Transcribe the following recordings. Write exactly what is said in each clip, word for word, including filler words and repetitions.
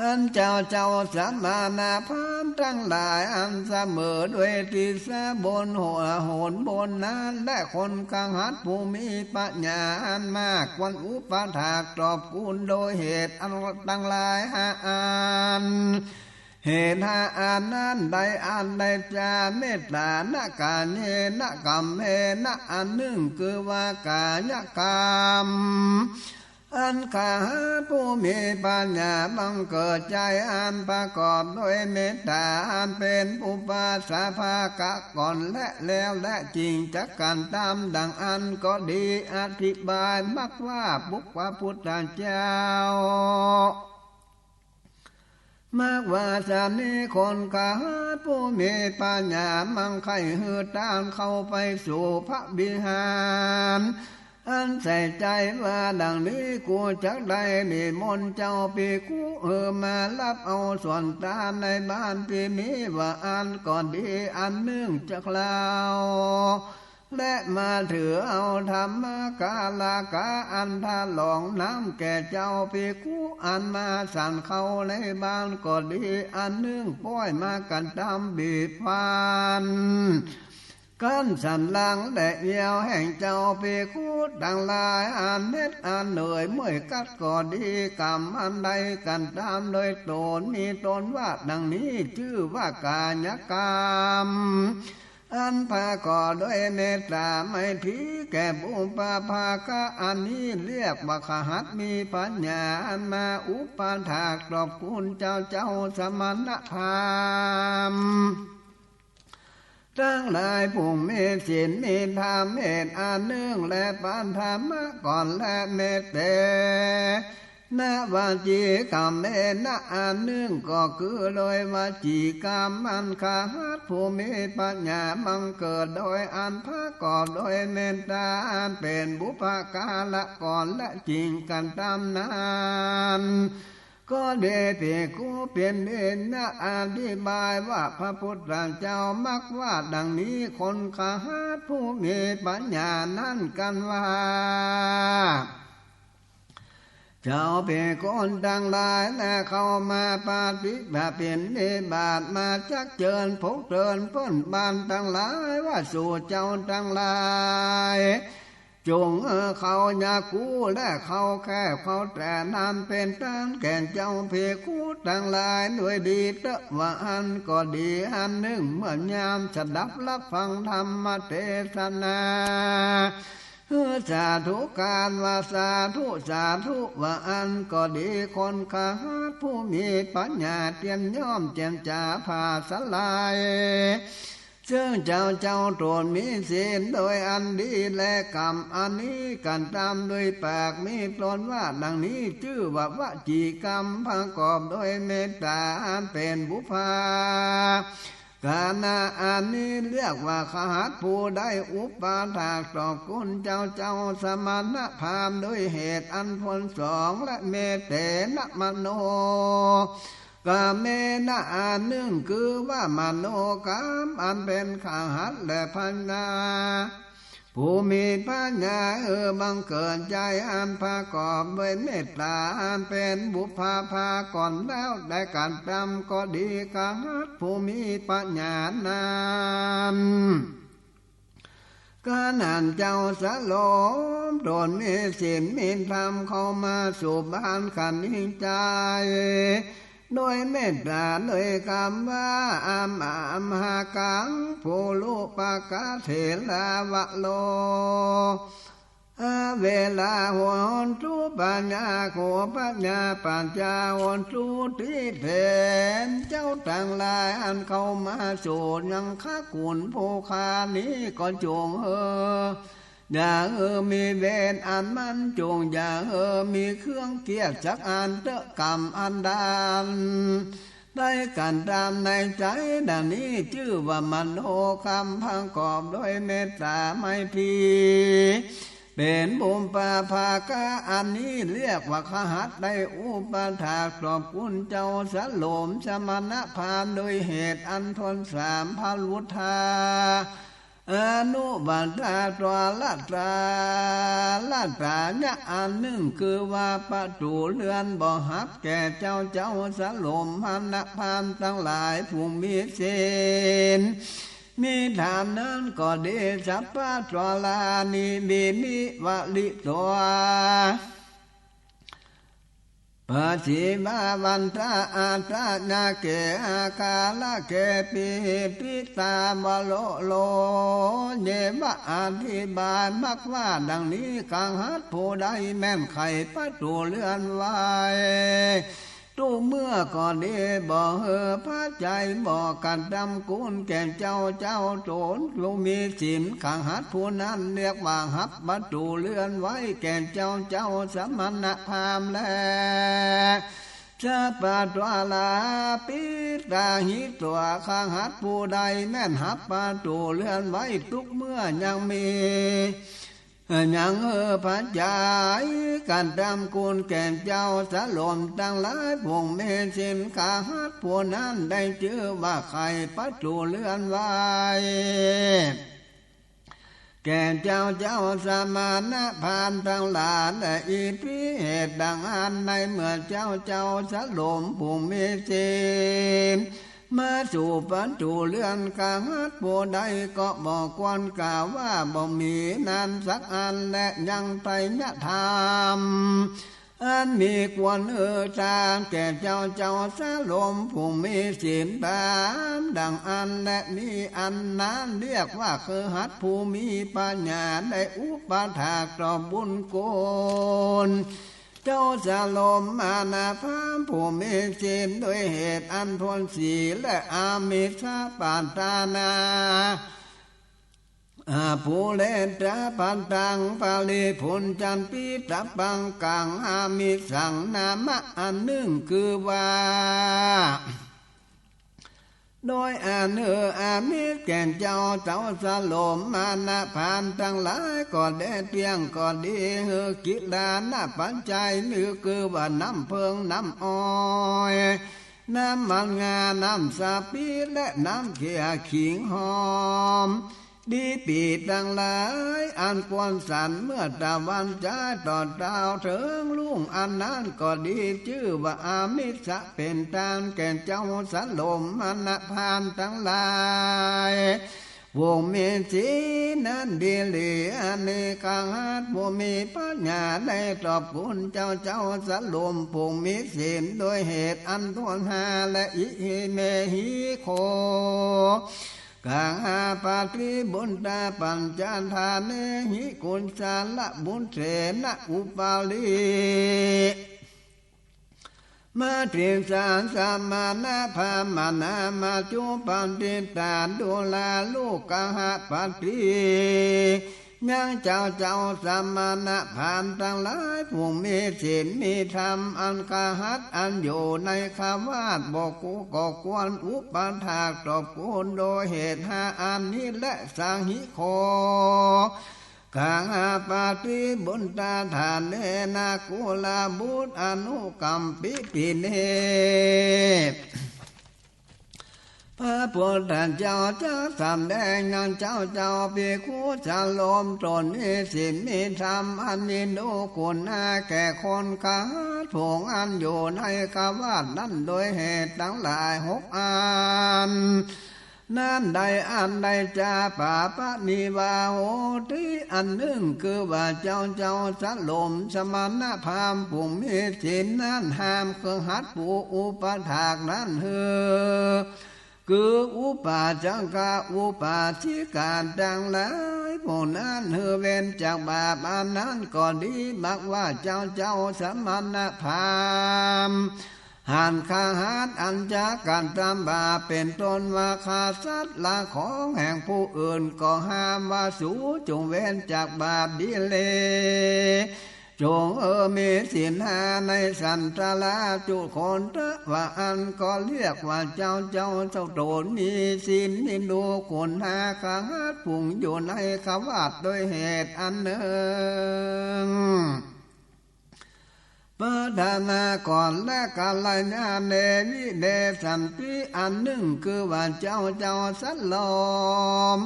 อันเจ้าเจ้าสมณพราหมณ์ตังหลาย อันเสมอด้วยทิศบนหัวโหนบนนั้น และคนขหัตถ์ผู้มีปัญญาอันมาก ควรอุปถากตอบคุณโดยเหตุอันตังหลายห้าอัน เหตุห้าอันนั้นได้อันใดจา เมตตานะ กาเยนะ กัมเมนะ อันนึ่งคือว่ากายกรรม อันขหัตถ์ผู้มีปัญญาบังเกิดใจ๋อันประกอบด้วยเมตตา อันเป๋นปุพพะสภาคาก่อนและแล้วและจิ่งจักกระตำดังอั้นก็ดี อธิบายมรรคว่าปุพพะพุทธเจ้า มรรคว่าสันนี้คนขหัตถ์ผู้มีปัญญาบังใค่หื้อตานเข้าไปสู่พระวิหาร อันใส่ใจ๋ว่าดังนี้ กูจักได้นิมนต์เจ้าภิกขุหื้อมาฮับเอาส่วนตานในบ้านตี้มีว่าอั้นก็ดี อันนึ่งจักเล่า และมาถือเอาธรรมกาลกะอันถลองน้ำแก่เจ้าภิกขุอันมาฉันเข้าในบ้านก็ดี อันนึ่งป้อยมากระตำบีบฟัน กั้นสันหลังและเอี้ยวแห่งเจ้าภิกขุตังหลาย อันเหน็ดอันเหนื่อยเมื่อยกัดก็ดี กรรมอันใดกระตำโดยตนมีต้นว่าดังนี้ จื้อว่ากายกรรม อันประกอบด้วยเมตตาไมตรีแก่บุพพะภาคะ อันนี้เรียกว่าขหัตถ์มีปัญญาอันมาอุปถากตอบคุณเจ้าเจ้าสมณพราหมณ์ตังหลายผู้มีศีลมีธรรม เหตุอันนึ่งและปัทมะก่อนและเมตเต นะ วจีกรรมเมนะ อันนึ่งก็คือโดยวจีกรรม อันขหัตถ์ผู้มีปัญญาบังเกิดโดยอันประกอบโดยเมตตา อันเป๋นบุพการะก่อนและจิ่งกระตำนั้น ก็ดี ภิกขุเป๋นเณนะ อธิบายว่าพระพุทธเจ้ามรรคว่าดังนี้ คนขหัตถ์ผู้มีปัญญานั้นกันว่า เจ้าภิกขุตังหลาย และเข้ามาปฏิบัติเป๋นนิบาตมาจักเจิญปลุกเตือนเปิ้นบ้านตังหลายว่า สูเจ้าตังหลาย จงหื้อเข้าหญ้ากู้และเข้าแคบเข้าแตนนั้นเป๋นตานแก่เจ้าภิกขุตังหลายโดยดีเต๊อะ ว่าอั้นก็ดี อันนึ่งเมื่อยามสดับฮับฟังธรรมเตสนา หื้อสาธุการว่าสาธุ สาธุ ว่าอั้นก็ดี คนขหัตถ์ผู้มีปัญญาเตียมย่อมเจียมจ๋าผลาสลาย ซึ่งเจ้าเจ้าตนมีศีลโดยอันดี และกรรมอันนี้กระตำโดยปากมีต้นว่าดังนี้ จื้อว่าวจีกรรมประกอบโดยเมตตา อันเป๋นบุพพะ กานะ อันนี้เรียกว่าขหัตถ์ผู้ได้อุปถากตอบคุณเจ้าเจ้าสมณพราหมณ์โดยเหตุอันควรสอง และเมตเตนะมโนกรรมเมนะ อันนึ่งคือว่ามโนกรรมอันเป๋นขหัตถ์และปัญญา ผู้มีปัญญาเออบังเกิดใจ๋อันประกอบด้วยเมตตา อันเป๋นบุพพะภาก่อนแล้วได้กระตำก็ดี ขหัตถ์ผู้มีปัญญานั้น ขณะเจ้าสลมตนมีศีลมีธรรมเข้ามาสู่บ้านขะนิงใจ๋ โดยเมตตาโดยกำว่า อะมะมหากัง ปุรุปะกะเถระวะโร อะเวราโหนตุ ปัญญาโข ปัญญาปัจจาโหนตุ ติเถน เจ้าตังหลายอันเข้ามาสู่ยังคะกุลผู้ข้านี้ก็จงเฮอ อย่าเฮอมีเวรอันมัน จงอย่าเฮอมีเครื่องเกลียดสักอันเต๊อะ กรรมอันดานได้กระตำในใจ๋ดังนี้ จื้อว่ามโนกรรมประกอบโดยเมตตาไมตรี เป๋นบุพพะภาคะ อันนี้เรียกว่าขหัตถ์ได้อุปถากตอบคุณเจ้าสลมสมณพราหมณ์โดยเหตุอันควรสาม พระพุทธา อนุวัตตาตวาละตาละตายะ อันนึ่งคือว่าประตู๋เฮือนบ่หับแก่เจ้า เจ้าสลมมณพราหมณ์ตังหลายผู้มีศีล มีธรรมนั้นก็ดี สัพพะตวารานิ วินิวาริโต ปะสีวาวันตา อาตานาเก อาคาละเกปิ ปิตาวโรโร เยวะ อธิบายมักว่าดังนี้ คหัสผู้ใดแม่นไขประตู๋เฮือนไว้ ทุกเมื่อก็ดี บ่หื้อพระไจ้ บ่กระทำคุณแก่เจ้า เจ้าต๋นผู้มีศีล คหัสผู้นั้นเรียกว่าหับประตู๋เฮือนไว้แก่เจ้า เจ้าสมณพราหมณ์แล สัพพะตวาราปิตาหิโต คหัสผู้ใดแม่นหับประตู๋เฮือนไว้ทุกเมื่อยังมี ยังหื้อพระไจ้ กระทำคุณแก่เจ้าสลมตังหลายผู้มีศีล คหัสผู้นั้นได้จื้อว่าไขประตู๋เฮือนไว้ แก่เจ้า เจ้าสมณพราหมณ์ตังหลายแล อิทธิ เหตุดังอั้น ในเมื่อเจ้า เจ้าสลมผู้มีศีล มาสู่ประตู๋เฮือน คหัสผู้ใดก็บ่ควรกล่าวว่าบ่มีนั้นสักอัน และยังไตรยธรรม อันมีควรหื้อตานแก่เจ้า เจ้าสลมผู้มีศีล ต๋ามดังอั้น และมีอันนั้นเรียกว่าคหัสผู้มีปัญญา ได้อุปถากตอบบุญคุณเจ้าสลมมณพราหมณ์ผู้มีศีล ด้วยเหตุอันพ้นศีลและอามิสปาทานา อาภูเรตะปัตตัง ปริภุญจันติ ตะปังกัง อามิสสัง นามะ อันนึ่งคือว่า โดยอันหื้ออามิสแก่เจ้า เจ้าสลมมณพราหมณ์ตังหลายก็แล เตี้ยงก็ดี หื้อกิลานะปัจจัย หรือคือว่าน้ำเผิง น้ำอ้อย น้ำมันงา น้ำสาปี และน้ำเขียวขิงหอม ดีปีตังหลาย อันควรสันเมื่อตะวันจ้าต่อเต้าเถิงรุ่ง อันนั้นก็ดี จื้อว่าอามิสเป๋นตานแก่เจ้าสลมมณพราหมณ์ตังหลาย ผู้มีศีลนั้นดีหลี อันนี้คหัสผู้มีปัญญาได้ตอบคุณเจ้า เจ้าสลมผู้มีศีล ด้วยเหตุอันถ้วนห้า และ อิหิเมหิโข กหปาติบุตตาปัญจทาเนหิ กุสลบุตเถนะ อุปาลี มาติสสะ สมณพราหมณา มาจุปันติตา ดูราลูกหปาติ ยังเจ้า เจ้าสมณพราหมณ์ตังหลายผู้มีศีลมีธรรม อันคหัสอันอยู่ในควัตร บ่กูก็ควรอุปถากตอบคุณ โดยเหตุห้าอันนี้แล สหิโข กหปาติบุตตาทาเนนะ กุลบุตรอนุกัมปิติเน พระพุทธเจ้าจักสำแดงยังเจ้า เจ้าภิกขุสลมต๋นมีศีลมีธรรม อันมีดูคุณาแก่คนคหัสผง อันอยู่ในควัตรนั้น โดยเหตุตังหลายหกอัน นั้นใดอันใดจา ปาปะนิวาโหติ อันนึ่งคือว่าเจ้า เจ้าสลมสมณพราหมณ์ผู้มีศีลนั้น ห้ามคหัสผู้อุปถากนั้นหื้อ คืออุปาสกะอุปาสิกาตังหลายผู้นั้นหื้อเว้นจากบาปอันนั้นก็ดี มักว่าเจ้า เจ้าสมณพราหมณ์ หันคหัสอันจักกระทำบาป เป๋นต้นว่าฆ่าสัตว์ ลักของแห่งผู้อื่น ก็ห้ามว่าสูจงเว้นจากบาปดีหลี จงเออมีศีลห้าในสันตราจุคนเตอะ ว่าอันก็เรียกว่าเจ้า เจ้าเจ้าต๋นมีศีลมีดูคุณา คหัสผงอยู่ในควัตร โดยเหตุอันนึ่ง ปะทานาก่อน และกัลยาเณ วิเนสสันติ อันนึ่งคือว่าเจ้า เจ้าสลม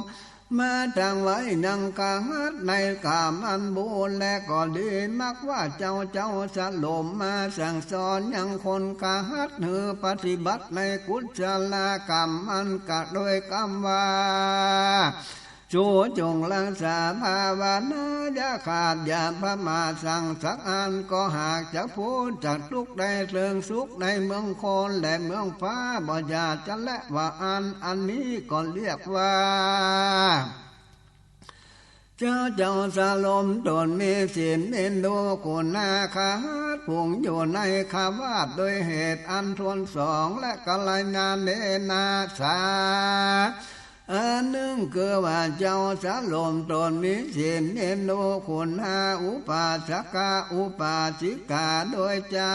มาตั้งไว้ยังคหัตถ์ในก๋ามอันบูรณ์แลก็ดี มักว่าเจ้า เจ้าสลมมาสั่งสอนยังคนคหัตถ์หื้อปฏิบัติในกุศลกรรมอันกระ โดยกำว่า สูจงรักษาภาวนาอย่าขาดอย่าประมาท สั่งสักอันก็หากจะป๊นจากทุกข์ได้เถิงสุขในเมืองคนและเมืองฟ้า บ่อยากจะแลว่าอัน อันนี้ก็เรียกว่า เจ้า เจ้าสลมต๋นมีศีลนินดูคุณนาคหัตถ์ ผูงอยู่ในคาวาสโดยเหตุอันถ้วนสอง และกัลยาเณนะ สา อันนึ่งคือว่าเจ้าสลมต๋นมีศีลนินดูคุณนาอุปาสกะอุปาสิกาโดยใจ๋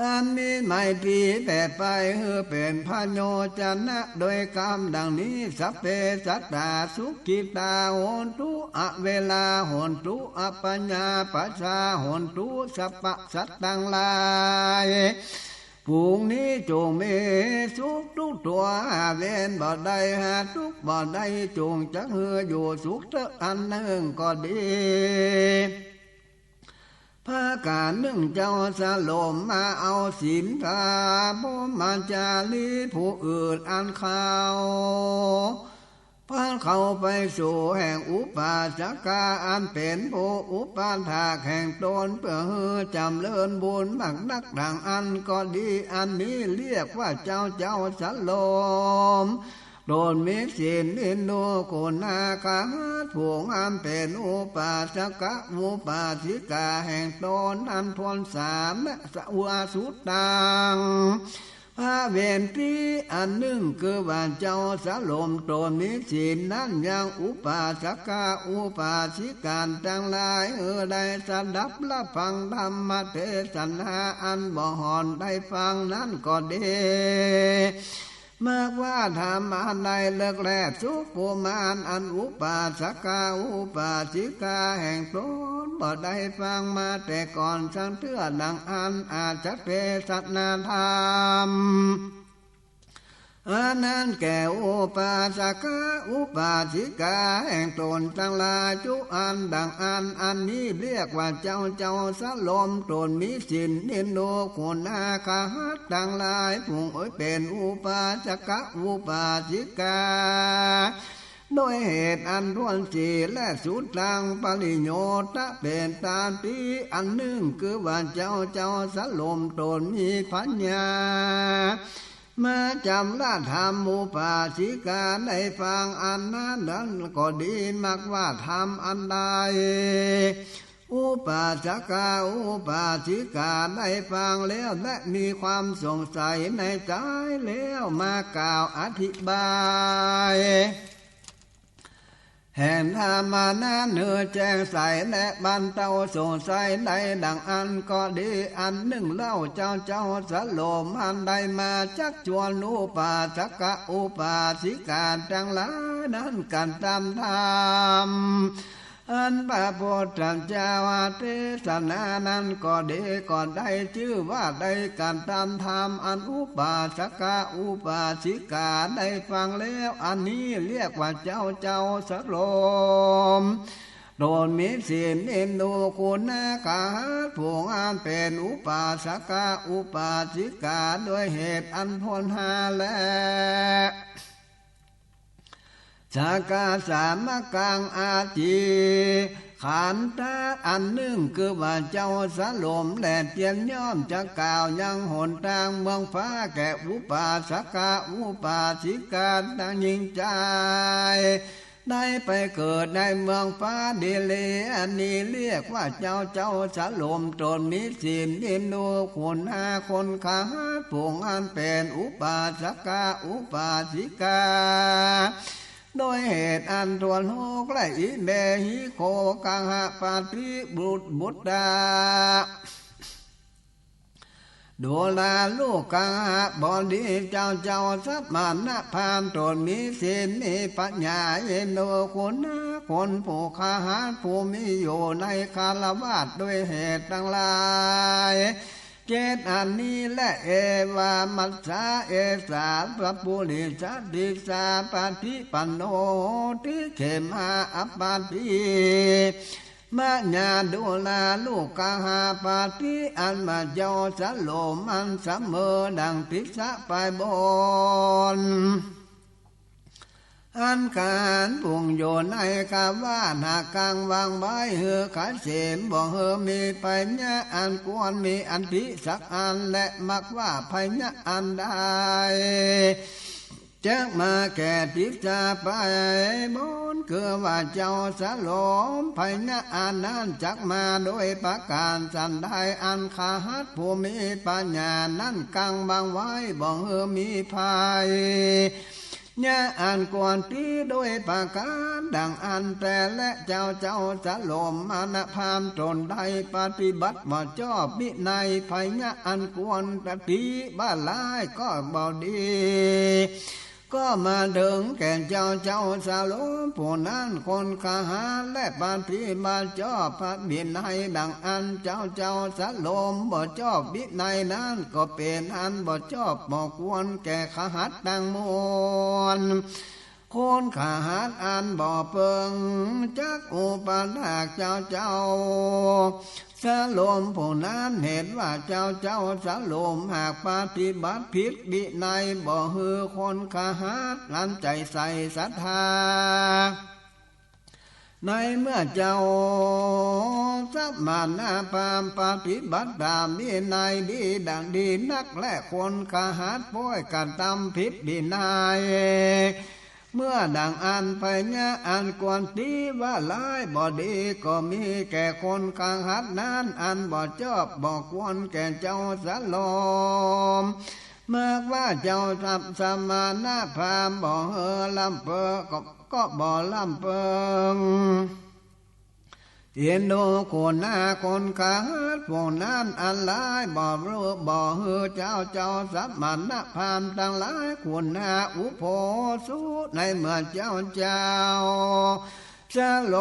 อันมีไมตรีแผ่ไปหื้อเป๋นพโยชนะโดยกำดังนี้ สัพเพสัตตาสุขิตาโหนตุ อเวราโหนตุ อัปปยาปัชชาโหนตุ สรรพสัตว์ตังหลายฝูงนี้จงมีสุขทุกตั๋ว หาเวรบ่ได้หาทุกข์บ่ได้ จงจักหื้ออยู่สุขเต๊อะอันนึ่งก็ดี ประก๋านนึ่งเจ้าสลมมาเอาศีลตาพรหมจารีผู้อื่นอันเขาพาเขาไปสู่แห่งอุปาสกาอันเป๋นผู้อุปถากแห่งต๋น เปื้อหื้อจ๋ำเริญบุญมากนักดังอันก็ดี อันนี้เรียกว่าเจ้า เจ้าสลม ต๋นมีศีลนินดูคุณนาคหัตถ์ ผูงอันเป๋นอุปาสกะอุปาสิกาแห่งต๋นอันถ้วนสาม และสวาสุตัง พระเวรตี้อันนึ่งคือว่าเจ้าสลมต๋นมีศีลนั้นยังอุปาสกะอุปาสิกาตังหลาย หื้อได้สดับและฟังธรรมเตสนาอันบ่ห่อนได้ฟังนั้นก็ดี มักว่าธรรมอันใดเลิกแลสุขุมานอันอุปาสกะอุปาสิกาแห่งต๋นบ่ได้ฟังมาแต่ก่อนสักเตื้อดังอันอาจจะเตสนาธรรมอันนั้นแก่อุปาสกะอุปาสิกาแห่งต๋นตังหลายจุอันดังอัน อันนี้เรียกว่าเจ้า เจ้าสลมต๋นมีศีลนินดูคุณนาคหัตถ์ตังหลาย ผูงเอ๋ยเป๋นอุปาสกะอุปาสิกา โดยเหตุอันถ้วนสี่ และสุตังปริโยตะเป๋นต๋านตี้อันนึ่งคือว่าเจ้า เจ้าสลมต๋นมีผญามาจ๋ำระธรรมอุปาสิกาได้ฟังอันนั้น นั้นก็ดี มักว่าธรรมอันใด อุปาสกะอุปาสิกาได้ฟังแล้วและมีความสงสัยในใจ๋แล้ว มากล่าวอธิบายแห่งธรรมนั้นหื้อแจ้งใสและบรรเทาสงสัยได้ดังอันก็ดี อันนึ่งเล่าเจ้า เจ้าสลมอันใดมาจักจวนอุปาสกะอุปาสิกาตังหลายนั้นกระตำธรรม อันพระพุทธเจ้าเตสนานั้นก็ดี ก็ได้จื้อว่าได้กระตำธรรมอันอุปาสกะอุปาสิกาได้ฟังแล้ว อันนี้เรียกว่าเจ้า เจ้าสลมต๋นมีศีลนินดูคุณนาคหัตถ์ ผูงอันเป๋นอุปาสกะอุปาสิกาโดยเหตุอันถ้วนห้าแล สกสามกังอธิขันธะ อันนึ่งคือว่าเจ้าสลมแลเตียนย่อมจะกล่าวยังหนตางเมืองฟ้าแก่อุปาสกะอุปาสิกาตังหญิงจาย ได้ไปเกิดในเมืองฟ้าดีหลี อันนี้เรียกว่าเจ้า เจ้าสลมต๋นมีศีลนินดูคุณนาคหัตถ์ ผูงอันเป๋นอุปาสกะอุปาสิกา โดยเหตุอันถ้วนหกและ อิเมหิโข กหปติบุตร บุตตา ดูราลูกะหบดี เจ้า เจ้าสมณพราหมณ์ต๋นมีศีลมีผญานินดูคุณนาคนผู้คหัตถ์ผู้มีอยู่ในคฤหัสถ์โดยเหตุตังหลาย เจ็ดอันนี้แล เอวามัสสา เอสา สะปุริสะ ทิสสา ปะฏิปันโน ทิเขมา อัปปาติ มะยา ดูรา ลูกกหาปาติ อันว่าเจ้าสะโลมมันเสมอดั่งทิศะไปบน อันขันธ์ผู้อยู่ในกาว่าหน้ากังวางไว้หื้อขะเสม บ่หื้อมีภัยยะอันควร มีอันตรีสักอัน และมักว่าภัยยะอันใด จักมาแก่ทิศะไปบน คือว่าเจ้าสะโลม ภัยยะอันนั้นจักมาโดยประก๋านสันใด อันคหัตถ์ผู้มีปัญญานั้นกังวางไว้ บ่หื้อมีภัย ยะอันควรตรีโดยประก๋านดั่งอั้นแต๊แล เจ้าเจ้าสะโลมมณพราหมณ์ต๋นใดปฏิบัติบ่จอบวินัย ภัยยะอันควรตรีว่าร้ายก็บ่ดี ก็มาเถิงแก่เจ้าเจ้าสะโลมผู้นั้น คนคหัตถ์แลปฏิบัติจอบพระวินัยดั่งอั้น เจ้าเจ้าสะโลมบ่จอบวินัยนั้น ก็เป๋นอันบ่จอบบ่ควรแก่คหัตถ์ตังมวล คนคหัตถ์อันบ่เปิงจักอุปถากเจ้าเจ้าสะโลมผู้นั้น เหตุว่าเจ้าเจ้าสะโลมหากปฏิบัติผิดวินัย บ่หื้อคนคหัตถ์นั้นใจ๋ใส่ศรัทธา ในเมื่อเจ้าสมณพราหมณ์ปฏิบัติต๋ามวินัยดีดั่งดีนักแล คนคหัตถ์ป้อยกระตำผิดวินัย เมื่อดั่งอั้นภัยยะอันควรตรีว่าร้ายบ่ดี ก็มีแก่คนคหัตถ์นั้น อันบ่จอบบ่ควรแก่เจ้าสะโลม มักว่าเจ้าสมณพราหมณ์บ่หื้อล้ำเปิง ก็ ก็บ่ล้ำเปิง เอ็นดูคุณนาคนคหัตถ์ผู้นั้นอันร้าย บ่หื้อ บ่หื้อเจ้าเจ้าสมณพราหมณ์ตังหลายคุณนาอุโปสุ ในเมื่อเจ้าเจ้าสะโล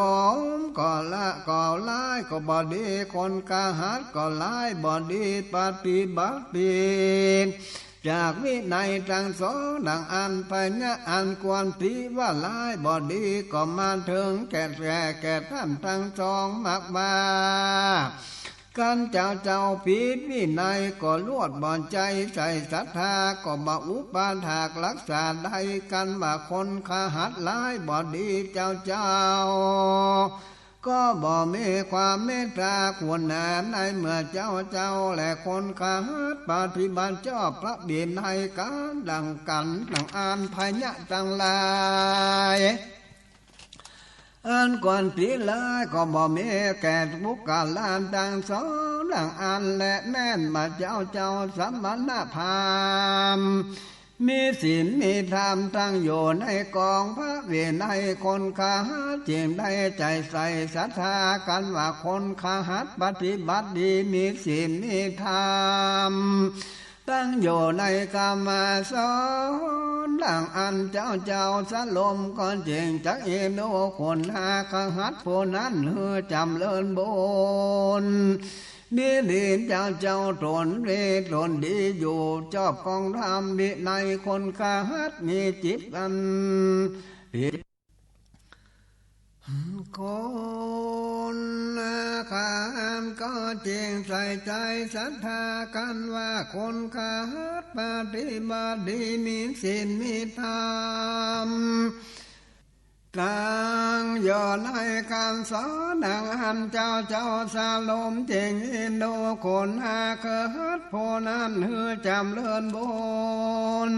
มก็ละ ก็ร้ายก็บ่ดี คนคหัตถ์ก็ร้ายบ่ดี ปฏิบัติผิด จากวินัยตังสองดั่งอั้นภัยยะอันควรตรีว่าร้ายบ่ดี ก็มาเถิงแก่ แก่ แก่ต้านตังสอง มักว่า คันเจ้าเจ้าผิดวินัยก็ลวดบ่ใจ๋ใส่ศรัทธา ก็บ่อุปถากรักษาได้ คันว่าคนคหัตถ์ร้ายบ่ดี เจ้าเจ้า ก็บ่มีความเมตต๋าคุณนาในเมื่อเจ้าเจ้า และคนคหัตถ์ปฏิบัติจอบพระวินัยกั๋นดั่งกั๋นดั่งอั้นภัยยะตังหลาย อันควรตรีร้ายก็บ่มีแก่บุคคลตังสองดั่งอั้นแล แม่นว่าเจ้าเจ้าสมณพราหมณ์ มีศีลมีธรรมตั้งอยู่ในกองพระวินัย คนคหัตถ์จึงได้ใจ๋ใส่ศรัทธา คันว่าคนคหัตถ์ปฏิบัติดี มีศีลมีธรรม ตั้งอยู่ในกรรมสอนดั่งอั้น เจ้าเจ้าสะโลมก็จึงจักเอ็นดูคุณนาคหัตถ์ผู้นั้นหื้อจ๋ำเริญบุญ ดีหลีเจ้าเจ้าต๋นดีต๋นดีอยู่จอบกองธรรมวินัย คนคหัตถ์มีจิตอันผิด คนคหัตถ์ก็จึงใส่ใจ๋ศรัทธา คันว่าคนคหัตถ์ปฏิบัติดี มีศีลมีธรรม ตั้งอยู่ในกำสอนดังอั้น เจ้าเจ้าสะโลมจึงเอ็นดูคุณนาคหัตถ์ผู้นั้นหื้อจ๋ำเริญบุญ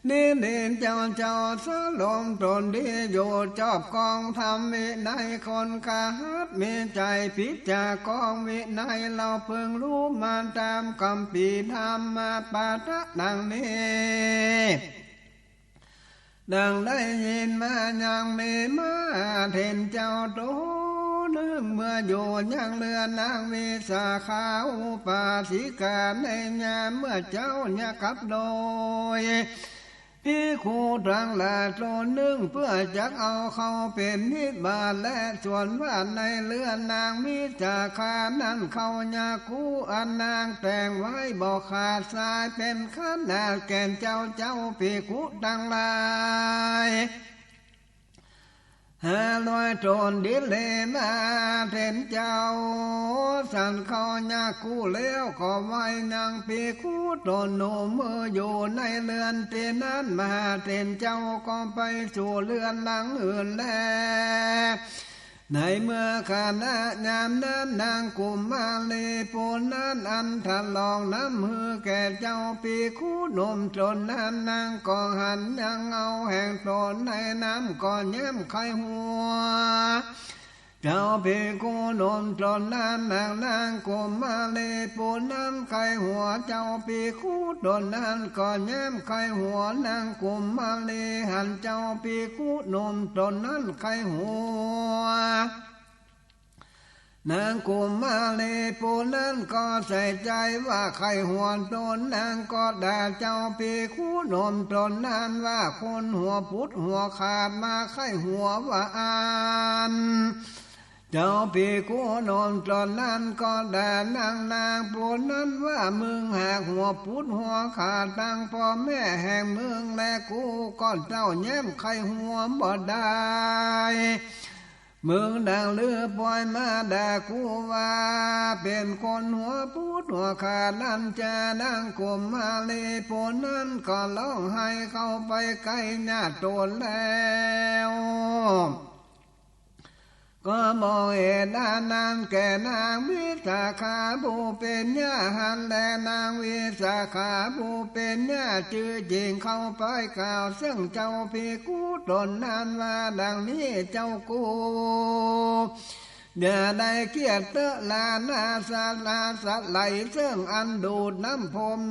ดีหลีเจ้าเจ้าสะโลมต๋นดีอยู่จอบกองธรรมวินัย คนคหัตถ์มีใจ๋ผิดจากกองวินัย เฮาพึงฮู้มาต๋ามคัมภีร์ธรรมปาฐะดังนี้ ดังได้ยินมายังมีมาเถิงเจ้าต๋นหนึ่ง เมื่ออยู่ยังเฮือนนางวิสาขาอุปาสิกา ในยามเมื่อเจ๊ายังกลับโดย ภิกขุตังหลาย ตนนึ่งเปื้อจักเอาเข้าเป๋นนิบาต และส่วนว่าในเฮือนนางวิสาขานั้น เข้ายักขุอันนางแต่งไว้บ่ขาดสาย เป๋นขนาดแก่นเจ้า เจ้าภิกขุตังหลาย ห้าร้อยต๋น ดิเรกมาเถินเจ้า สันเข้ายักขุแล้วก็ไหว้ยังภิกขุต๋นหนุ่ม เมื่ออยู่ในเฮือนตี้นั้น มหาเถินเจ้าก็ไปสู่เฮือนหลังอื่นแล ในเมื่อขณะยามนั้น นางกุมารีผู้นั้นอันถลอกน้ำหือแก่เจ้าภิกขุหนุ่มต๋นนั้น นางก็หันยังเงาแห่งต๋นในน้ำก็แย้มใค่หัว เจ้าภิกขุหนุ่มต๋นนั้น นาง นางกุมารีผู้นั้นใค่หัว เจ้าภิกขุต๋นนั้นก็แย้มใค่หัว นางกุมารีหันเจ้าภิกขุหนุ่มต๋นนั้นใค่หัว นางกุมารีผู้นั้นก็ใส่ใจ๋ว่าใค่หัวต๋น นางก็ด่าเจ้าภิกขุหนุ่มต๋นนั้นว่า คนหัวปุดหัวขาดมาใค่หัวว่าอั้น เจ้าภิกขุหนุ่มต๋นนั้นก็ด่านาง นางผู้นั้นว่า มึงหากหัวปุดหัวขาดตังป้อแม่แห่งมึงและกูก็เต้าแย้มใค่หัวบ่ได้ มึงดังลือปอยมาด่ากูว่าเป๋นคนหัวปุดหัวขาดนั้นจา นางกุมารีผู้นั้นก็ฮ้องไห้เข้าไปใก้ญาติต๋นแล้ว ก็บอกเหตุอันนั้นแก่นางวิสาขาผู้เป๋นย่าหั้นแล นางวิสาขาผู้เป๋นย่าจื้อจริงเข้าไปกล่าวเซิ่งเจ้าภิกขุต๋นนั้นว่า ดังนี้เจ้ากู อย่าได้เกียรติเต๊อะลานาสาลาสะไหลเซิ่งอันดูดน้ำผม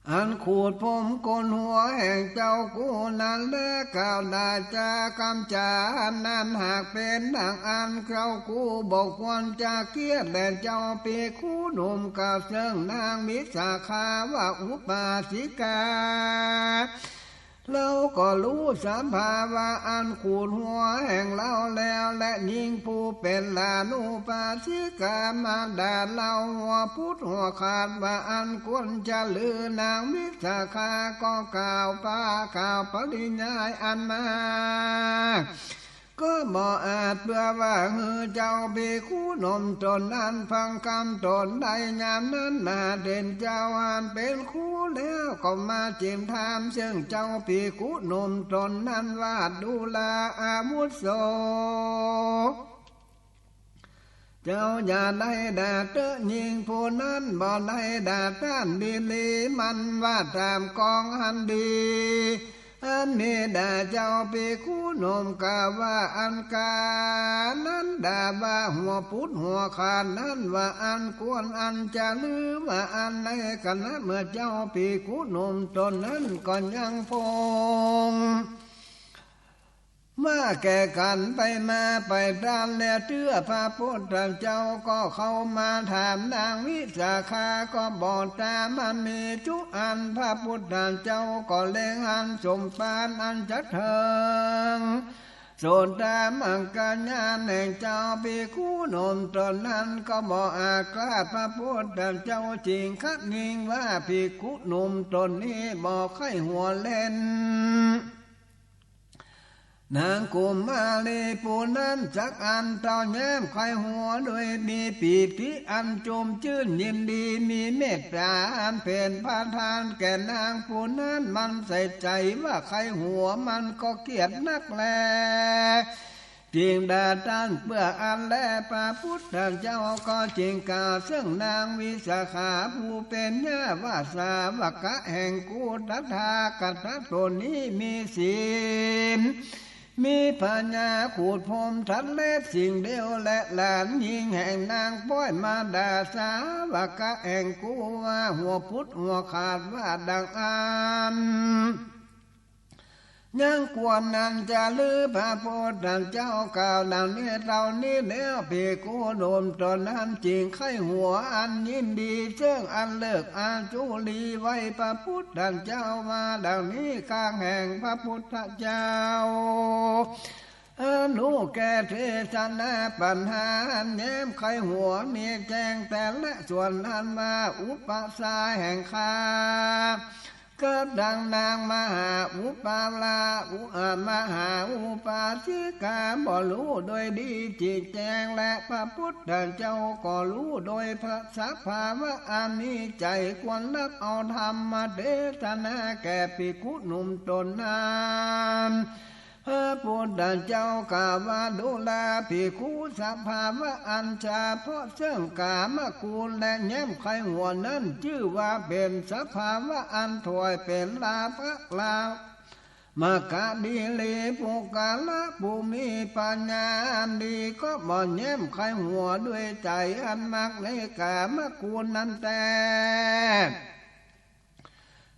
อันขูดผมโกนหัวแห่งเจ้ากูนั้นแล กล่าวด่าจากำจ๋าอันนั้น หากเป๋นดังอั้นเจ้ากูบ่ควรจะเกียรติแด่เจ้าภิกขุหนุ่ม กล่าวเซิ่งนางวิสาขาว่า อุปาสิกา เฮาก็ฮู้สภาวะอันขูดหัวแห่งเฮาแล้ว และญิงผู้เป๋นหลานุปาสิกามาด่าเฮาหัวปุดหัวขาดว่าอั้นควรจะลือ นางวิสาขาก็กล่าวปา กล่าวปริยายอันมาก ก็บ่อาจเปื้อว่าหื้อเจ้าภิกขุหนุ่มต๋นนั้นฟังกำต๋นได้ ยามนั้นมหาเถรเจ้าอันเป๋นครูแล้วก็มาเจียมถามเซิ่งเจ้าภิกขุหนุ่มต๋นนั้นว่า ดูราอาวุโส เจ้าอย่าได้ด่าเต๊อะญิงผู้นั้น บ่ได้ด่าต้านดีหลี มันว่าต๋ามกองอันดี อันมีด่าเจ้าภิกขุหนุ่ม กล่าวว่าอันกานั้นด่าว่าหัวปุดหัวขาดนั้นว่าอันควรอันจะลือว่าอันในขณะเมื่อเจ้าภิกขุหนุ่มต๋นนั้นก็ยังพง ว่าแก่กั๋นไปมาไปตานแล เตื้อพระพุทธเจ้าก็เข้ามาถามนางวิสาขา ก็บอกต๋ามอันมีจุอัน พระพุทธเจ้าก็เล็งหันสมภารอันจะเถิงโสตาปัฏฐังคญาณแห่งเจ้าภิกขุหนุ่มต๋นนั้น ก็บ่อาจคลาดพระพุทธเจ้าจริง คะญิงว่าภิกขุหนุ่มต๋นนี้บ่ใค่หัวเล่น นางกุมารีผู้นั้นจักอั้นเต้าแย้มใค่หัวโดยมีปีติอันจุ่มจื้นยินดี มีเมตต๋าอันเป๋นประธานแก่นางผู้นั้น มันใส่ใจ๋ว่าใค่หัวมันก็เกลียดนักแล จึงด่าต้านเปื้ออันแล พระพุทธเจ้าก็จึงกล่าวเซิ่งนางวิสาขาผู้เป๋นย่าว่า สาวกะแห่งกูตถาคตะต๋นนี้มีศีล มีปัญญาขูดผมตัดเล็บสิ่งเดียว และหลานญิงแห่งนางป้อยมาด่าสาวกะแห่งกูว่าหัวปุดหัวขาดว่าดังอั้น ยังควรอันจะลือ พระพุทธเจ้ากล่าวดังนี้เต้านี้แล้ว ภิกขุหนุ่มต๋นนั้นจึงใค่หัวอันยินดี เซิ่งอันเลิกอาจุลีไว้ พระพุทธเจ้าว่าดังนี้ ข้างแห่งพระพุทธเจ้า อนุแก่เตสนาปัญหาอันแย้มใค่หัวนี้แจ้งแต่ละส่วนนั้นว่า อุปสาแห่งข้า กับดังนางมหาอุปรา อุ เอ่อ มหาอุปาสิกาบ่ฮู้โดยดีจิตแจ้ง และพระพุทธเจ้าก็ฮู้โดยพระสภาวะอันมีใจ๋ควรฮับเอาธรรมเตสนาแก่ภิกขุหนุ่มต๋นนั้น พระพุทธเจ้ากล่าวว่า ดูราภิกขุ สภาวะอันเฉพาะเซิ่งกามคุณและแย้มใค่หัวนั้น จื้อว่าเป๋นสภาวะอันถ่อยเป๋นลาภะลา มกะดีหลี ปุคคละผู้มีปัญญาอันดี ก็บ่แย้มใค่หัวด้วยใจ๋อันมักในกามคุณนั้นแต๊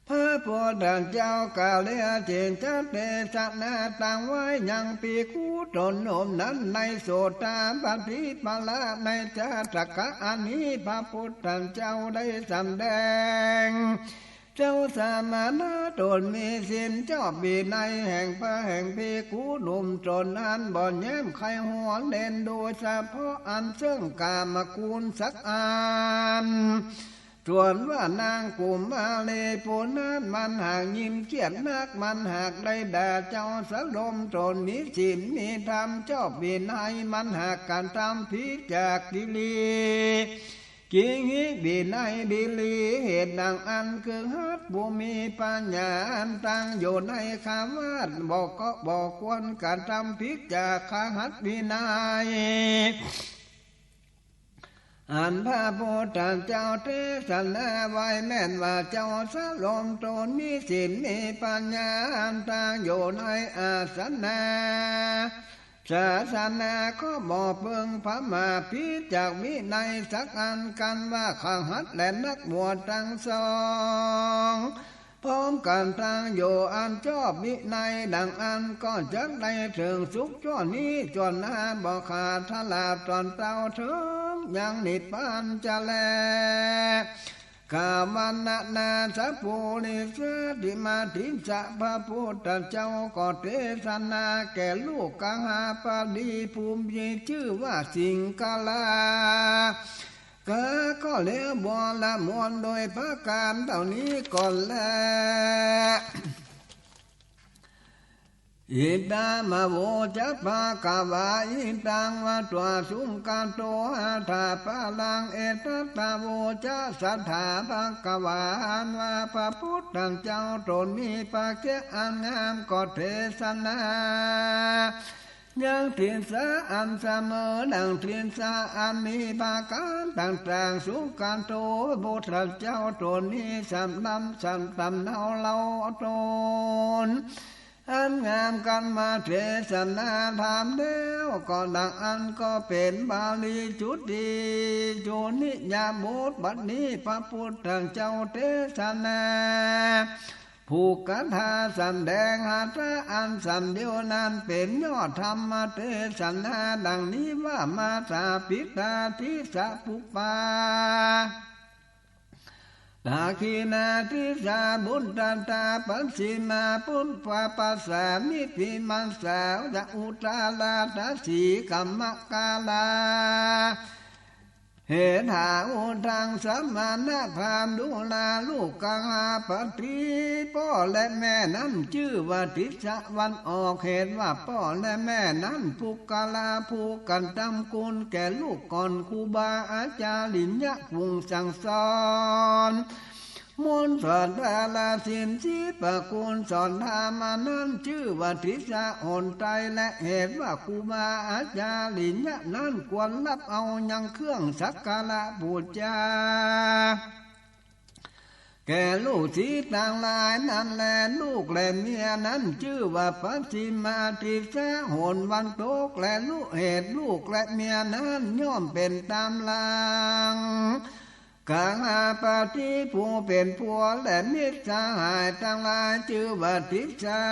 พระพุทธเจ้ากล่าวแล้วจึงจักเตสนาตังไว้ยังภิกขุต๋นหนุ่มนั้นในโสตาปัตติผละ ในจาตกะอันนี้ พระพุทธเจ้าได้สำแดง เจ้าสมณะต๋นมีศีลจอบวินัยแห่งพระแห่งภิกขุหนุ่มต๋นนั้น บ่แย้มใค่หัวเล่นโดยเฉพาะอันเซิ่งกามคุณสักอัน ส่วนว่านางกุมารีผู้นั้นมันหากยิ้มเคียดนัก มันหากได้ด่าเจ้าสะลมต๋นมีศีลมีธรรมจอบวินัย มันหากกระทำผิดจากกิริ กิงหิวินัยดีหลี เหตุดังอั้นคฤหัสถ์ผู้มีปัญญาอันตั้งอยู่ในคฤหัสถ์บ่ก็บ่ควรกระทำผิดจากคฤหัสถ์วินัย อันพระพุทธเจ้าเตสนาไว้แม่นว่า เจ้าสะลมต๋นมีศีลมีปัญญาอันตั้งอยู่ในอาสนะ ศาสนาก็บ่เปิงผมาผิดจากวินัยสักอัน กันว่าคฤหัสถ์และนักบวชตังสอง พร้อมกั๋นตั้งอยู่อันจอบวินัยดังอั้น ก็จักได้เถิงสุขชั่วนี้ชั่วหน้า บ่ขาดทราบต๋อนเต้าเถิงยังนิพพานจะแล กาวันนาสะปุริสะติมาทิสะ พระพุทธเจ้าก็เตสนาแก่ลูกกหบดีผู้มีจื้อว่าสิงคลา กาก็แล้วบวรมนต์โดยประก๋านเต้านี้ก่อนแล อิทัง มะโวจะ ภะคะวา อิทัง วัตวา สุขะโต อัฏฐะปะรัง เอตัตตะ โวจะ สัตถา ภะคะวา อันว่าพระพุทธเจ้าต๋นมีพระเกศอันงามก็เตสนา ยังทิสาอันเสมอ ดังทิสาอันมีประก๋านต่างๆ สุขะโต พุทธเจ้าต๋นนี้สำรำสำตำเนาเล่าต๋น อันงามกั๋นมาเตสนาธรรมแล้ว ก็ดังอั้นก็เป๋นบาลีจุติ จุติยบท บัดนี้พระพุทธเจ้าเตสนา ปุคคาถาสำแดงหัตถะอันสำเดียวนั้นเป๋นยอดธรรมเตสนาดังนี้ว่า มาตาปิตาทิสาปุปปา ตะกินาทิสา บุตตา ปัจฉิมาปุปปา ปัสสามิติมัสสา จะอุตตาราตะสีกัมมะกาลา เหถาอุทัง สมณพราหมณ์ ดูรา ลูกกหบดี ป้อและแม่นั้นจื้อว่าทิสะวันออก เหตุว่าป้อและแม่นั้น ปุคคลา ผู้กระทำคุณแก่ลูกก่อน ครูบาอาจาริยะผู้สั่งสอน มนต์สอนดาราศีลสิบประกูลสอนธรรมนั้นจื้อว่าทิสะหนไตร และเหตุว่าครูบาอาจาริยะนั้นควรฮับเอายังเครื่องสักการะปู๋จา แก่ลูกศิษย์ตังหลายนั้นแล ลูกและเมียนั้นจื้อว่าปัจฉิมาทิสะหนวันตก และลูกเหตุลูกและเมียนั้นย่อมเป๋นต๋ามหลัง กหปฏิ ผู้เป๋นผัว และมิตรสหายตังหลาย จื้อว่าติสสะ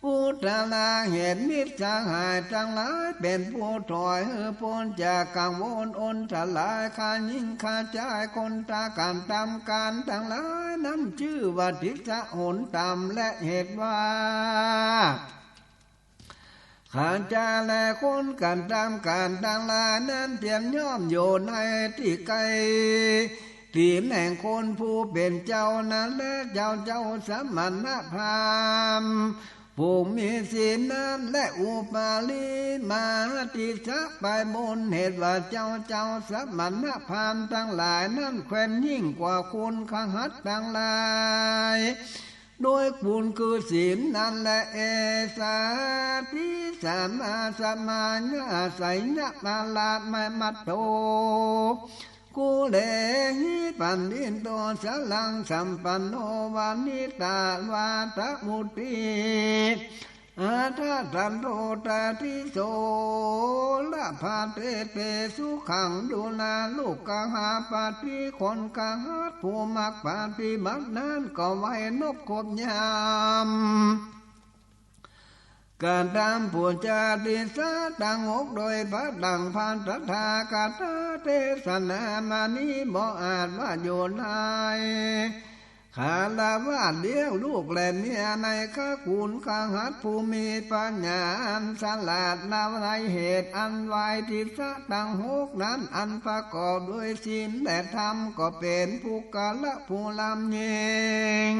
อุตตรา เหตุมิตรสหายตังหลายเป๋นผู้ถอยหื้อป๊นจากกังวลอนตราย ข้าญิงข้าจาย คนตะก๋านตำก๋านตังหลายนั้น จื้อว่าติสสะ หนต่ำ และเหตุว่า ข้าจายและคนก๋านตำก๋านตังหลายนั้น เตียมย่อมอยู่ในตี้ใก้ ศีลแห่งคนผู้เป๋นเจ้านั้นแล เจ้า เจ้าสมณพราหมณ์ ผู้มีศีลนั้นแล อุปาลีมาติสสะ ไปบน เหตุว่าเจ้า เจ้าสมณพราหมณ์ตังหลายนั้น แควนยิ่งกว่าคนคหัตถ์ตังหลาย โดยบุญคือศีลนั้นแล เอสา ติสสะ มา สมา ยะ ไสยะ มา ลา มะ มัตโต กุเลหิ ปัณฑิโต สรัง สัมปันโน วา นิตะ วาตะ วุตติ อัฏฐะ ทันโท ตาทิ โส ระ พา เต เต สุขัง ดูรา ลูกกหปฏิ คนคหัตถ์ผู้มักปฏิบัตินั้น ก็ไว้นบครบยาม กระทำปุจจาติสสะตังหก โดยพระดังพระตถาคตเตสนามานี้ บ่อาจว่าอยู่ได้ คฤหัสถ์เลี้ยงลูกและเมียในคกุลคหัตถ์ ผู้มีปัญญาอันฉลาด ละในเหตุอันไหวติสสะตังหกนั้น อันประกอบด้วยศีลและธรรม ก็เป๋นปุคคละผู้ลำยิ่ง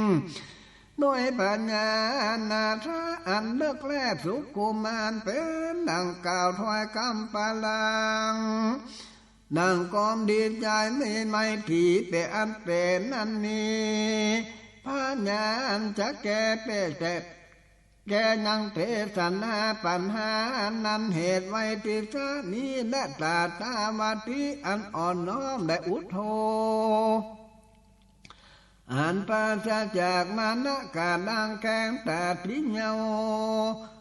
โดยปัญญาอันนาถะอันเลิศแล สุขุมาน เป๋นดังกล่าวถ้อยกำปาลัง ดังความดีใจ๋ มีไมตรีเป๋นอันเป๋นนั้นนี้ ปัญญาอันจะแก้เป๋นแต่ แก้ยังเตสนาปัญหานั้น เหตุไหวติสสะนี้แล ตถาวัตติอันอ่อนน้อมและอุทโธ อันปราศจากมานะ กระด้างแข็ง ตาตริโย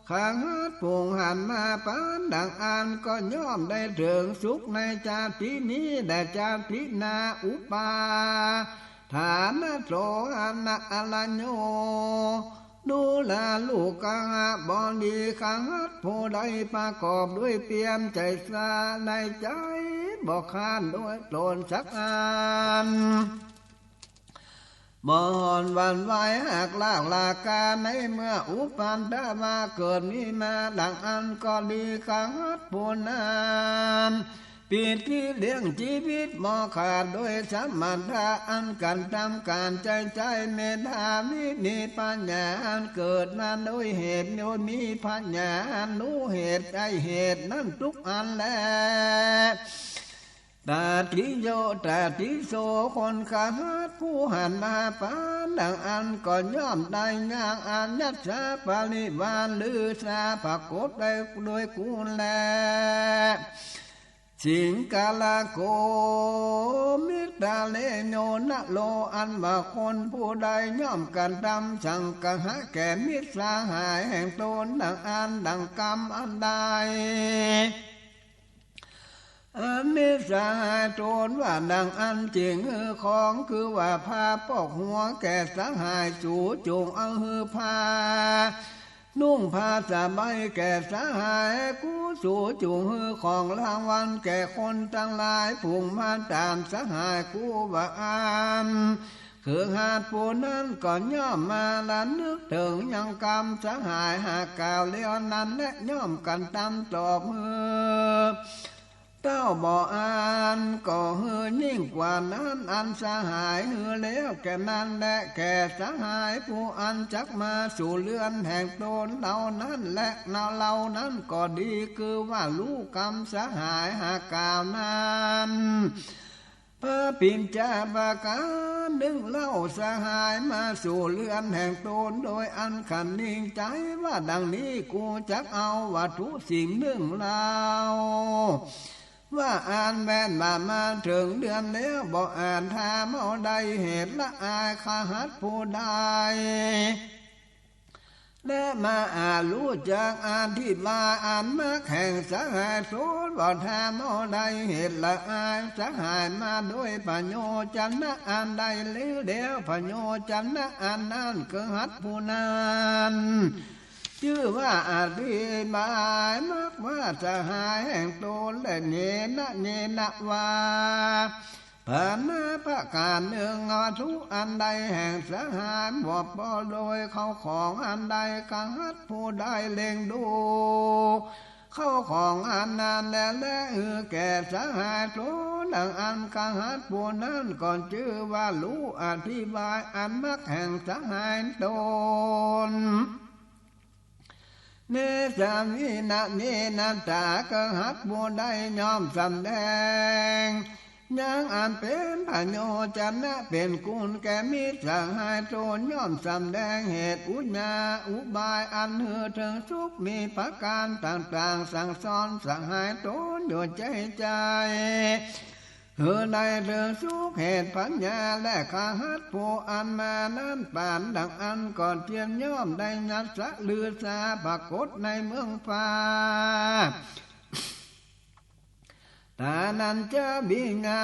คหัตถ์ผู้หันมาปานดังอั้น ก็ย่อมได้เถิงสุขในจาตินี้และจาติหน้า อุปาทานะโสหะนะอะระโย ดูรา ลูกกหบดี คหัตถ์ผู้ใดประกอบด้วยเปียรใจ๋สะในใจ๋ บ่คร้านด้วยตนสักอัน บ่หวั่นไหวหากลากลาคา ในเมื่ออุปันตวะเกิดมีมาดังอั้นก็ดี คหัตถ์ผู้นั้น ปีติเลี้ยงจีวิตบ่ขาด โดยสมถะอันกระทำก๋านใจ๋ใจ๋ เมธาวิ มีปัญญาอันเกิดมาโดยเหตุ โดยมีปัญญาอันฮู้เหตุใจ๋เหตุนั้นทุกอันแล ตาตริโย ตาตริโส คนคหัตถ์ผู้หันมาปานดังอั้น ก็ย่อมได้อย่างอายัสสะปริวาร หรือสาปกตได้โดยกูลแล สิงคละโก มิตตะเรโย นโร อันว่าคนผู้ใดย่อมกระทำสังคหะแก่มิตรสหายแห่งตนดังอั้น ดังกำอันใด อันมิตรสหายตนว่าดังอั้นจึงหื้อของ คือว่าผ้าปกหัวแก่สหาย สูจุ่งเอาหื้อผ้า นุ่งผ้าสบายแก่สหาย กูสูจุ่งหื้อของรางวัลแก่คนตังหลาย ผูงมาต๋ามสหาย กูว่าอั้น คฤหัสถ์ผู้นั้นก็ย่อมมาระลึกเถิงยังกำสหายหากกล่าวแล้วนั้นแล ย่อมกระทำตอบหื้อ เต้าบ่อั้นก็หื้อยิ่งกว่านั้น อันสหายหื้อแล้วแก่นั้นแล แก่สหายผู้อันจักมาสู่เฮือนแห่งตนเหล่านั้นแล เหล่านั้นก็ดี คือว่าฮู้กำสหายหากกล่าวนั้น พระปัญจประก๋านนึ่งเล่า สหายมาสู่เฮือนแห่งตนโดยอันคะนิงใจ๋ว่าดังนี้ กูจักเอาวัตถุสิ่งนึ่งเล่า ว่าอั้นแม้นว่ามาเถิงเฮือนแล้ว บ่อาจถามเอาได้เหตุละอาย คฤหัสถ์ผู้ใด ค และมาอาจฮู้จักอธิบายอันมรรคแห่งสหายต๋น ว่าธรรมเอาใดเหตุละอายสหายมาโดยพโยจนะอันใด แล้วพโยจนะอันนั้น กหัตถ์ผู้นั้น จื้อว่าอธิบายมรรคว่าสหายแห่งต๋น และเยนะ เยนะว่า ปาณาประก๋านนึ่ง วัตถุอันใดแห่งสหาย บ่ปอโดยเข้าของอันใด กหัตถ์ผู้ใดเล็งดูเข้าของอันนั้นแล้ว และหื้อแก่สหายต๋นดังอั้น กหัตถ์ผู้นั้นก็จื้อว่าฮู้อธิบายอันมรรคแห่งสหายต๋น เนสาวินะ เนนะตา กหัตถ์ผู้ใดย่อมสำแดงยังอันเป๋นพโยจนะเป๋นคุณแก่มิตรสหายต๋น ย่อมสำแดงเหตุอุญา อุบายอันหื้อเถิงสุขมีประก๋านต่างๆ สั่งสอนสหายต๋นอยู่ใจ๋ใจ๋ หื้อได้เถิงสุขเหตุปัญญา และกหัตถ์ผู้อันมานั้น ปานดังอั้นก็เตียนย่อมได้ยัตสะลือสาปรากฏในเมืองฟ้า ตานัญจะวิญญา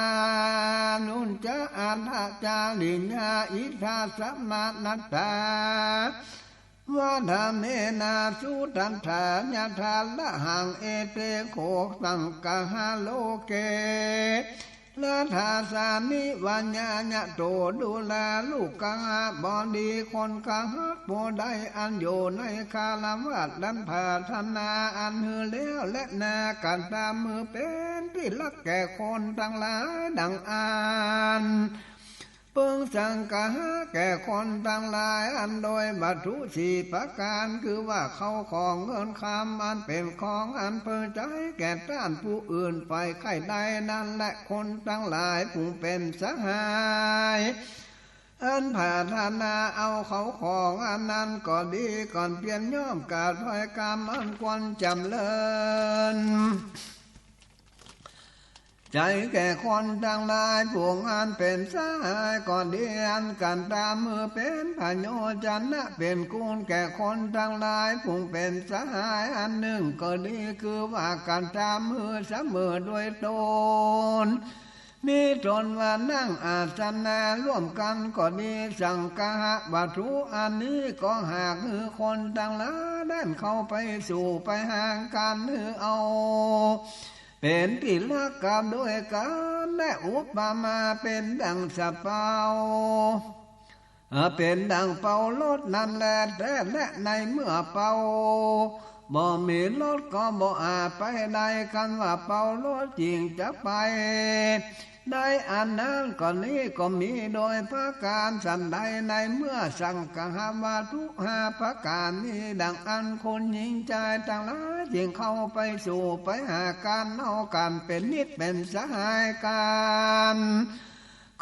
ณุญจะอัฏฐจาริญา อิทธาสมานัตตา วะทะเมนะสุทัฏฐา ยะถาระหัง เอเตโข สังคหา โลเก รัฏฐาสานิ วะญาญะโต ดูราลุกขหบดี คนกหัตถ์ผู้ใดอันอยู่ในคฤหาสน์ อันผาถนาอันหื้อแล้ว และนากระตำหื้อเป๋นตี้ฮักแก่คนตังหลายดังอั้น เปิงสังคหะแก่คนตังหลายอันโดยวัตถุสี่ประก๋าน คือว่าเข้าของเงินคำอันเป๋นของอันพึงใจ๊แก่ต้านผู้อื่นใฝ่ใค่ได้นั้นแหละ คนตังหลายผู้เป๋นสหายอันผาถนาเอาเข้าของอันนั้นก็ดี ก็เตียนย่อมกระทำกรรมอันควรจ๋ำเริญ ใจ๋แก่คนตังหลายผู้อันเป๋นสหายก็ดี อันกระตำหื้อเป๋นพโยจนะเป๋นคุณแก่คนตังหลายผู้เป๋นสหายอันนึ่งก็ดี คือว่ากระตำหื้อเสมอโดยตน มีตนว่านั่งอาสนะร่วมกั๋นก็ดี สังคหะวัตถุอันนี้ก็หากหื้อคนตังหลายได้เข้าไปสู่ไปหากั๋นหื้อเอา เป๋นตี้ฮักกับโดยกั๋น และอุปมาเป๋นดั่งสะเปา เอ่อ เป๋นดั่งเปารถนั้นแล แต่และในเมื่อเปาบ่มีรถก็บ่อาจไปได้ คันว่าเปารถจึงจะไปได้ อันนั้นก็นี้ก็มีโดยประก๋านสันใด ในเมื่อสังคหะวัตถุห้าประก๋านนี้ ดังอั้นคนหญิงจายตังหลายจึงเข้าไปสู่ไปหากั๋น เอากั๋นเป๋นมิตรเป๋นสหายกั๋น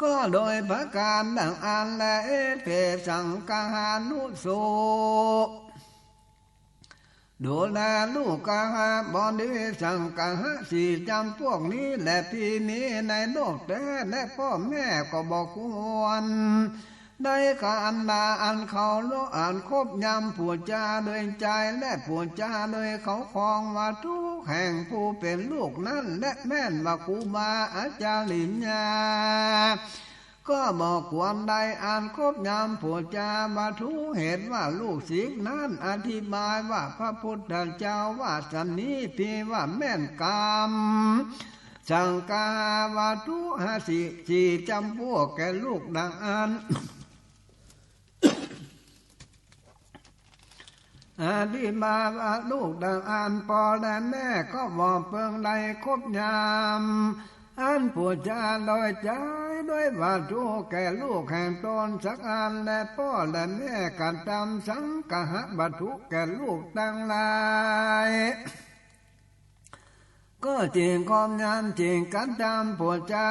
ก็โดยประก๋านดังอั้นแล เอเต สังคหานุสุ ดูราลุกขหบดี สังคหะสี่จ๋ำพวกนี้แล ตี้มีในโลกแต๊ และป้อแม่ก็บ่ควร ได้กระอันดาอันเคารพ อันคบยำปู๋จาโดยใจ๋ และปู๋จาโดยเข้าของวัตถุแห่งผู้เป๋นลูกนั้น และแม่นว่าครูบาอาจ๋าริยะ ก็บ่ควรได้อันคบยำปู๋จาวัตถุ เหตุว่าลูกศิษย์นั้นอธิบายว่าพระพุทธเจ้าว่าสันนี้ ตี้ว่าแม่นกำ สังคหะวัตถุห้าสี่ สี่จ๋ำพวกแก่ลูกดังอั้น อธิบายว่าลูกดังอั้น ป้อและแม่ก็บ่เปิงได้คบยำ อันปู๋จาโดยใจ๋ด้วยวัตถุแก่ลูกแห่งตนสักอัน และป้อและแม่กระตำสังคหะวัตถุแก่ลูกตังหลาย ก็จึงคบยำจึงกระตำปู๋จา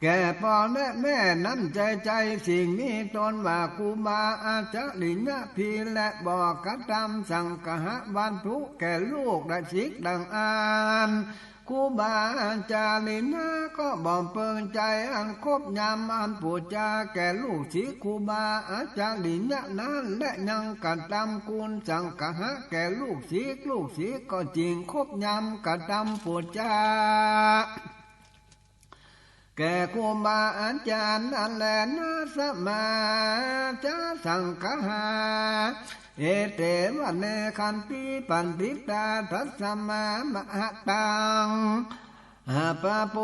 แก่ป้อและแม่นั้นใจ๋ใจ๋ สิ่งมีตนว่าครูบาอาจ๋าริยะพี และบ่กระตำสังคหะวัตถุแก่ลูกและศิษย์ดังอั้น ครูบาอาจาริยะก็บ่เปิงใจ๋อันครบยามอันปู๋จาแก่ลูกศิษย์ครูบาอาจาริยะนั้น และยังกระตำคุณสังฆะแก่ลูกศิษย์ ลูกศิษย์ก็จิ่งครบยามกระตำปู๋จา แก่ครูบาอาจ๋ารย์นั้นแล นะสะมาจะสังฆา เอเตวะเนขันติปัณฑิตา ทัสสะมามะหะตัง หะปะโป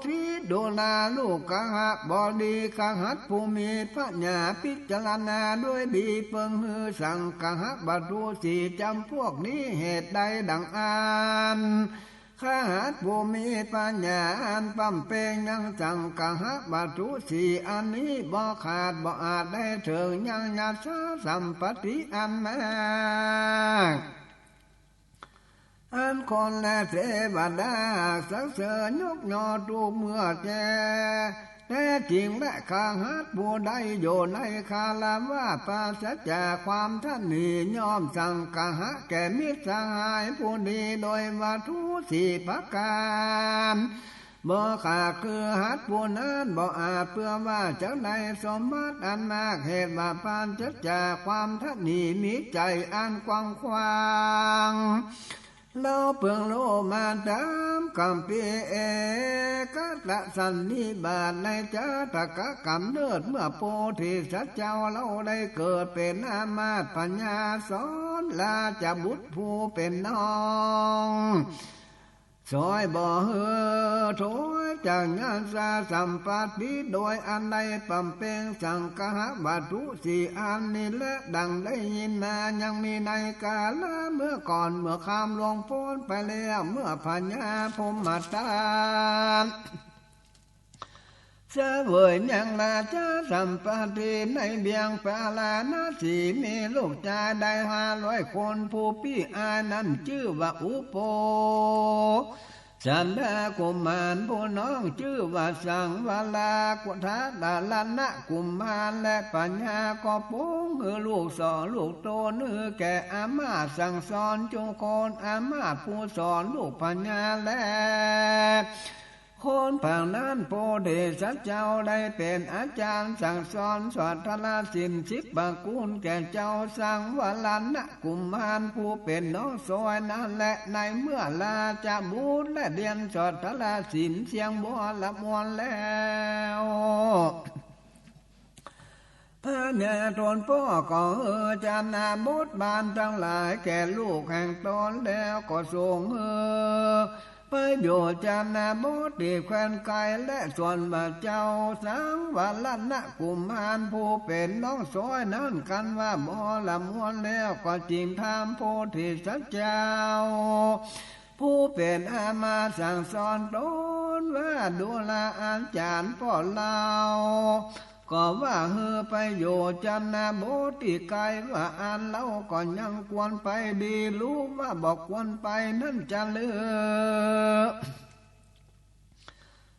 ธิดูราลูกขะ บริขหัสผู้มีปัญญา พิจารณาด้วยดี เปิงหื้อสังฆะวัตถุสี่จ๋ำพวกนี้ เหตุใดดั่งอั้น ขหัสผู้มีปัญญาอันปำเป๋งยังสังฆะวัตถุสี่อันนี้บ่ขาดบ่อาจได้เถิงยังยัสสะสัมปัตติอันมาก อันคนและเตวดาสรรเสริญยกย่อทุกเมื่อแจ้ แต๊จริงแลขหัสผู้ใดอยู่ในคารวาส ปราศจากความตระหนี่ ย่อมสังฆะแก่มิตรสหายผู้ดีโดยวัตถุสี่ประก๋าน บ่ขาดคือหัสผู้นั้น บ่อาจเปื้อว่าจักได้สมบัติอันมาก เหตุว่าปราศจากความตระหนี่ มีใจ๋อันกว้างขวาง เฮาเปิงฮู้มาต๋ามกัมภีร์เอกตสันนิบาต ในจาตกะก๋ำเนิดเมื่อโพธิสัตว์เจ้าเฮาได้เกิดเป๋นอามาตย์พญาสอนราชบุตรผู้เป๋นน้อง สวยบ่หื้อถอยจากยัสสะสัมปัตติ โดยอันได้ปำเป๋งสังฆะวัตถุสี่อันนี้แล ดั่งได้ยินมายังมีในกาละเมื่อก่อน เมื่อข้ามล่วงป๊นไปแล้ว เมื่อพญาพรหมทัต เสวยยังราชสัมปัตติในเวียงปาราณสี มีลูกจายได้ห้าร้อยคน ผู้ปี้อายนั้นจื้อว่าอุโป สันทกุมาร ผู้น้องจื้อว่าสังวรากุธา รณกุมาร และพญาก็ปงหื้อลูกสอนลูกต๋นหื้อแก่อามาตย์สั่งสอนจุคน อามาตย์ผู้สอนลูกพญาแล คนผางนั้นโพธิสัตว์เจ้าได้เป๋นอาจ๋ารย์สั่งสอนสวดทรสินสิบประกู๋นแก่เจ้าสังวรณกุมารผู้เป๋นน้องสวยนั้นแล ในเมื่อราชบุตรได้เฮียนสวดทรสินเสียงบัวละมวลแล้ว พญาต๋นป้อก็หื้อจานะบทบาทตังหลายแก่ลูกแห่งต๋นแล้วก็ส่งหื้อไปอยู่จานะบทตี้แคว้นไกล และส่วนว่าเจ้าสังวรณกุมารผู้เป๋นน้องสวยนั้น ครั้นว่าบัวละมวลแล้วก็จิ่งถามโพธิสัตว์เจ้า ผู้เป๋นอามาตย์สั่งสอนต๋นว่า ดูราอาจ๋ารย์ป้อเฮา ก็ว่าหื้อไปอยู่จานะบทตี้ไกลว่าอั้น เฮาก็ยังควรไปดี หรือว่าบ่ควรไปนั้นจะลือ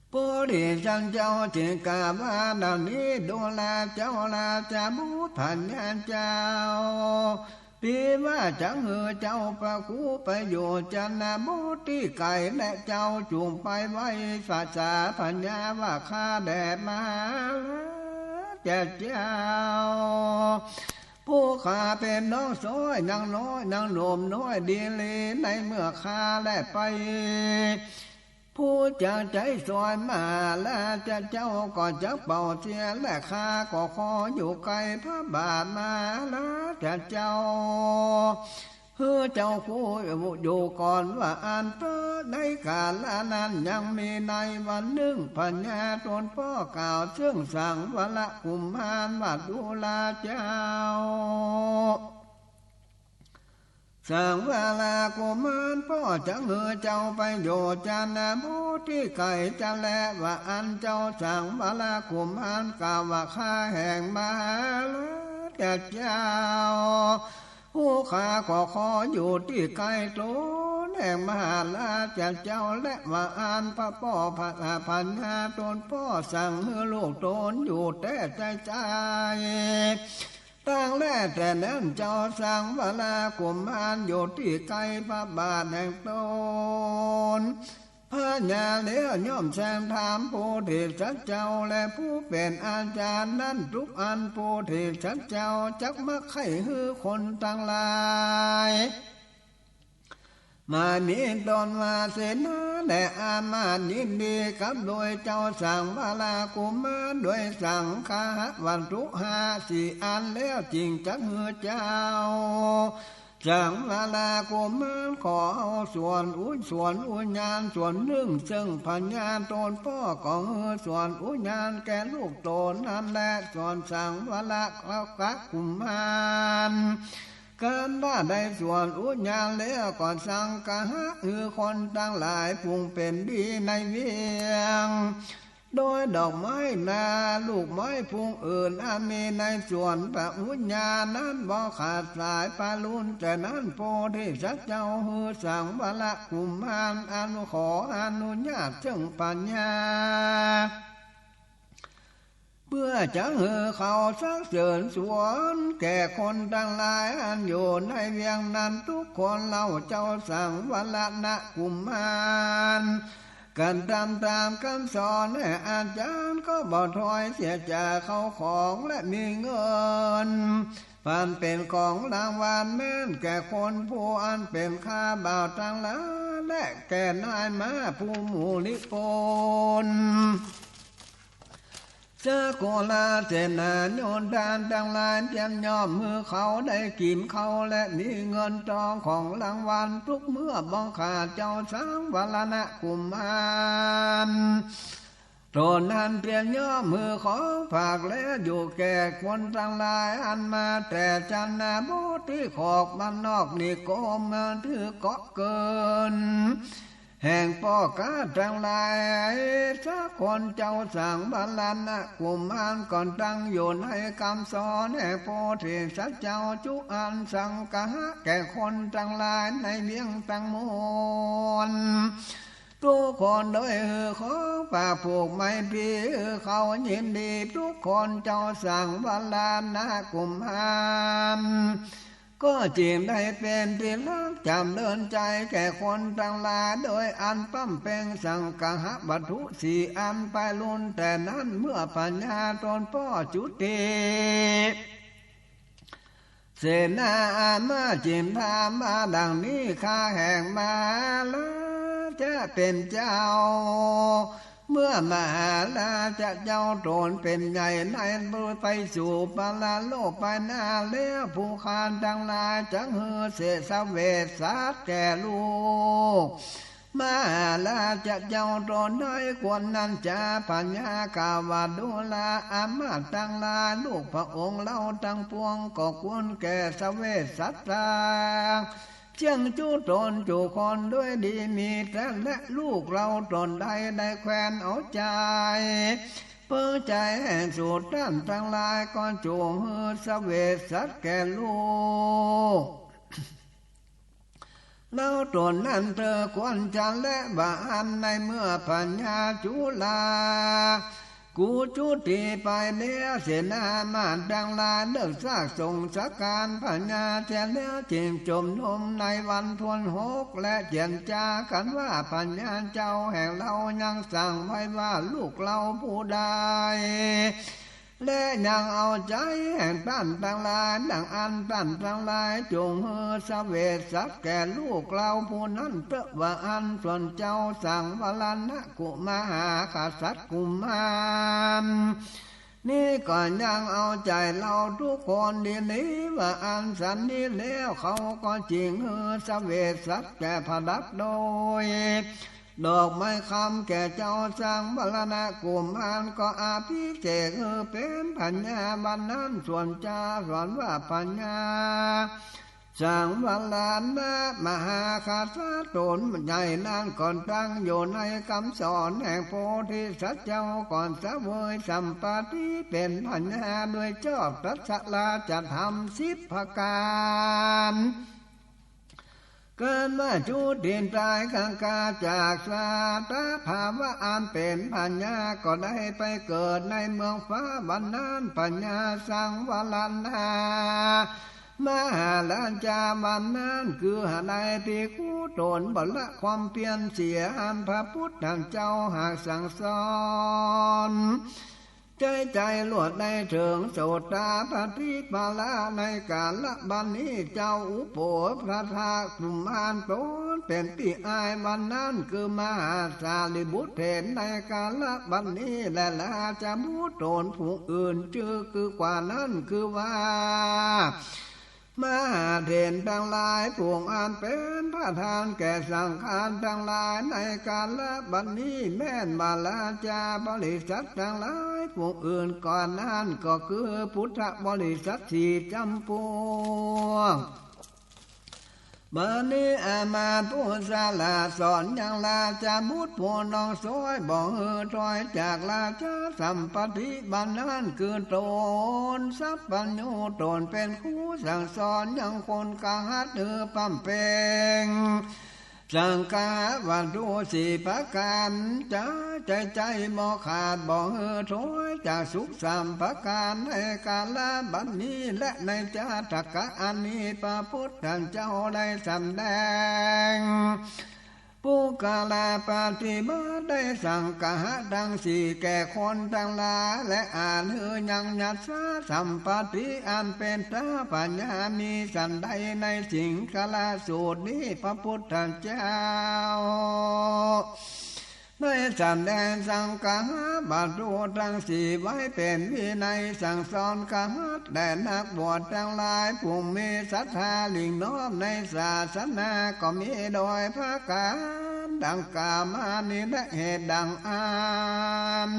โพธิสัตว์เจ้าจึ่งกล่าวว่าดังนี้ ดูราเจ้าราชบุตรพญาเจ้า ปี๋ว่าจักหื้อเจ้าพระครูไปอยู่จานะบทตี้ไกล และเจ้าจุ่งไปไหว้สาสาพญาว่า ข้าแด่มหาราชเจ้า ผู้ข้าเป๋นน้องสวยยังน้อยยังหนุ่มน้อยดีหลี ในเมื่อข้าแลไป ผู้จักใจ๋สวยมหาราชเจ้าก็จักเป่าเสียง และข้าก็ขออยู่ใก้พระบาทมหาราชเจ้า หื้อเจ้าครูอยู่ก่อนว่าอั้นเต๊อะ ในกาละนั้นยังมีในวันนึ่ง พญาต๋นป้อกล่าวเซิ่งสังวรกุมารว่า ดูราเจ้า สังวรกุมารป้อจักหื้อเจ้าไปอยู่จานะบทตี้ไกลจะแล ว่าอั้นเจ้าสังวรกุมารกล่าวว่า ข้าแห่งมหาราชเจ้า ผู้ข้าก็ขออยู่ตี้ไกลต๋นแห่งมหาราชเจ้าแล ว่าอั้นพระป้อพระพญาต๋นป้อสั่งหื้อลูกต๋นอยู่แต๊ใจ๋ใจ๋ ตั้งแต่นั้นเจ้าสังวรกุมารอยู่ตี้ไกลพระบาทแห่งต๋น พญาแล้วย่อมแสดงธรรมโพธิสัตว์เจ้า และผู้เป๋นอาจ๋ารย์นั้น ทุกอันโพธิสัตว์เจ้าจักมักใค่หื้อคนตังหลาย มามีต้นว่าเสนาและอามาตย์ยินดีกับโดยเจ้าสังวรกุมาร โดยสังฆะวัตถุห้าสี่อันแล้ว จึงจักหื้อเจ้าสังวรกุมารขอเอาส่วนอุ ส่วนอุญญาณส่วนนึ่ง ซึ่งพญาต๋นป้อก็หื้อส่วนอุญญาณแก่ลูกต๋นนั้นแล ส่วนสังวรกุมาร กันว่าได้ส่วนอุญญาณแล้ว ก็สังฆะหื้อคนตังหลายผู้เป๋นดีในเวียง โดยดอกไม้นาลูกไม้ผู้อื่นอันมีในส่วนพระอุญญาณนั้นบ่ขาดสาย ปะลุนแต่นั้นโพธิสัตว์เจ้าหื้อสังวรกุมารอันขออนุญาตซึ่งพญา เพื่อจะหื้อเขาสรรเสริญสรรเสริญแก่คนตังหลายอันอยู่ในเวียงนั้นทุกคนเล่า เจ้าสังวรกุมาร กันต๋ามต๋ามกำสอนแห่งอาจ๋ารย์ก็บ่ถอยเสียจากเข้าของและมีเงิน ผันเป๋นของรางวัลแม้นแก่คนผู้อันเป๋นข้าบ่าวตังหลาย และแก่นายม้าผู้มุนิพนธ์ สกุลเสนาโยธาตังหลายเตรียมย่อมหื้อเขาได้กิ๋นข้าวและมีเงินตองของรางวัลทุกเมื่อบ่ขาด เจ้าสังวรกุมารต๋นนั้นเตรียมย่อมหื้อของฝากและอยู่แก่คนตังหลายอันมาแต่ชนบทตี้ขอบบ้านนอกนิคม มาถือเกาะเกิน แห่งป้อก๊าตังหลายสักคน เจ้าสังวรกุมารก็ตั้งอยู่ในกำสอนแห่งโพธิสัตว์เจ้าจุอันสังฆะแก่คนตังหลายในเวียงตังมวล ทุกคนโดยหื้อของฝากผูกไมตรี เขายินดีทุกคน เจ้าสังวรกุมาร ก็จึงได้เป๋นตี้ฮักจ๋ำเริญใจ๋แก่คนตังหลาย โดยอันปั๊มเป๋งสังฆะวัตถุสี่อันไปลุนแต่นั้น เมื่อพญาต๋นป้อจุติ เสนาอามาตย์จึงถามว่าดังนี้ ข้าแห่งมหาราชะเป๋นเจ้า เมื่อมหาราชะเจ้าต๋นเป๋นใหญ่ในไปสู่ปรโลกไปหน้าแล้ว ผู้ข้าตังหลายจักหื้อเสสะเวสสัตว์แก่ลูกมหาราชะเจ้าต๋นได้ควรนั้นจา พญากล่าวว่า ดูราอามาตย์ตังหลาย ลูกพระองค์เฮาตังปวงก็ควรแก่สะเวสสัตว์ตัง เจียงจุต๋นจุคนด้วยดีมีแต๊และลูกเฮาต๋นได้ ได้แควนเอาใจ๋ เปิงใจ๋แห่งสูตรต้านตังหลาย ก็จุ่งหื้อสะเวสสัตว์แก่ลูกเฮาต๋นนั้นเตอควรจะแล ว่าอั้น ในเมื่อพญาจุลา กุจุติไปแล้ว เสนาอามาตย์ตังหลายเลิกซากส่งสักการพญาเสียแล้ว จึงจุมนุมในวันทวนหก และเจียรจากั๋นว่า พญาเจ้าแห่งเฮายังสั่งไว้ว่า ลูกเฮาผู้ใด และยังเอาใจ๋แห่งต้านตังหลาย ดังอั้นต้านตังหลายจุ่งหื้อสะเวสสัตว์แก่ลูกเฮาผู้นั้นเต๊อะ ว่าอั้น ส่วนเจ้าสังวรกุมาร มหากษัตริย์กุมาร นี้ก็ยังเอาใจ๋เฮาทุกคนดีนี้ ว่าอั้นสันนี้แล้ว เขาก็จึ่งหื้อสะเวสสัตว์แก่ประดับโดยดอกไม้คำแก่เจ้าสังวรกุมาร ก็อภิเษกหื้อเป๋นพญาบัดนั้น ส่วนจาสอนว่า พญา สังวรนะมหากษัตริย์ต๋นใหญ่นั้นก็ตั้งอยู่ในกำสอนแห่งโพธิสัตว์เจ้า ก็เสวยสัมปัตติเป๋นพญาโดยชอบตัสราชธรรมสิบประก๋าน เกิดว่าจุติต๋ายกลางกาจากสัตตภาวะอันเป๋นพญา ก็ได้ไปเกิดในเมืองฟ้า บัดนั้นพญาสังวรนะ มหาราชาวันนั้นคือหาได้ภิกขุต๋นบ่ละความเปียรเสีย อันพระปุทธเจ้าหากสั่งสอน ใจ๊ใจ๋ลวดได้เถิงโสตาปัตติผละ ในกาละบัดนี้เจ้าอุโปชฌาตกุมารต๋นเป๋นปี้อ้ายวันนั้นคือมหาสารีบุตรเถร ในกาละบัดนี้แล ราชบุตรต๋นผู้อื่นจื้อคือกว่านั้นคือว่า มหาเถรตังหลาย ผู้อันเป๋นประธานแก่สังฆาตังหลาย ในกาละบัดนี้แม่นว่าราชาบริษัทตังหลาย ผู้อื่นก่อนนั้นก็คือพุทธบริษัทสี่จ๋ำปวก บัดนี้อามาตย์ผู้สละสอนยังราชบุตรผู้น้องซ้อย บ่หื้อถอยจากราชสัมปัตติ บัดนั้นคือต๋นสัพพัญญูต๋นเป๋นครูสั่งสอนยังคนกหัตถ์หื้อปำเป็ง สังฆวัตถุสี่ประก๋าน จะใจ๊ใจ๋บ่ขาด บ่หื้อถอยจากสุขสามประก๋าน ในกาละบัดนี้แล ในจาตกะอันนี้ พระปุทธเจ้าได้สำแดง ปุคคละปฏิบัติได้สังฆะตังสี่แก่คนตังหลาย และอาจหื้อยังยัสสะสัมปัตติ อันเป๋นตาปัญญา มีสันใด ในสิงคละสูตรนี้ พระปุทธเจ้า ได้สำแดงสังฆะวัตถุตังสี่ไว้เป๋นวินัยสั่งสอนกหัตถ์ แด่นักบวชตังหลาย ผู้มีศรัทธาหลิ่งน้อมในศาสนา ก็มีโดยประก๋านดังกล่าวมานี้แล เหตุดังอั้น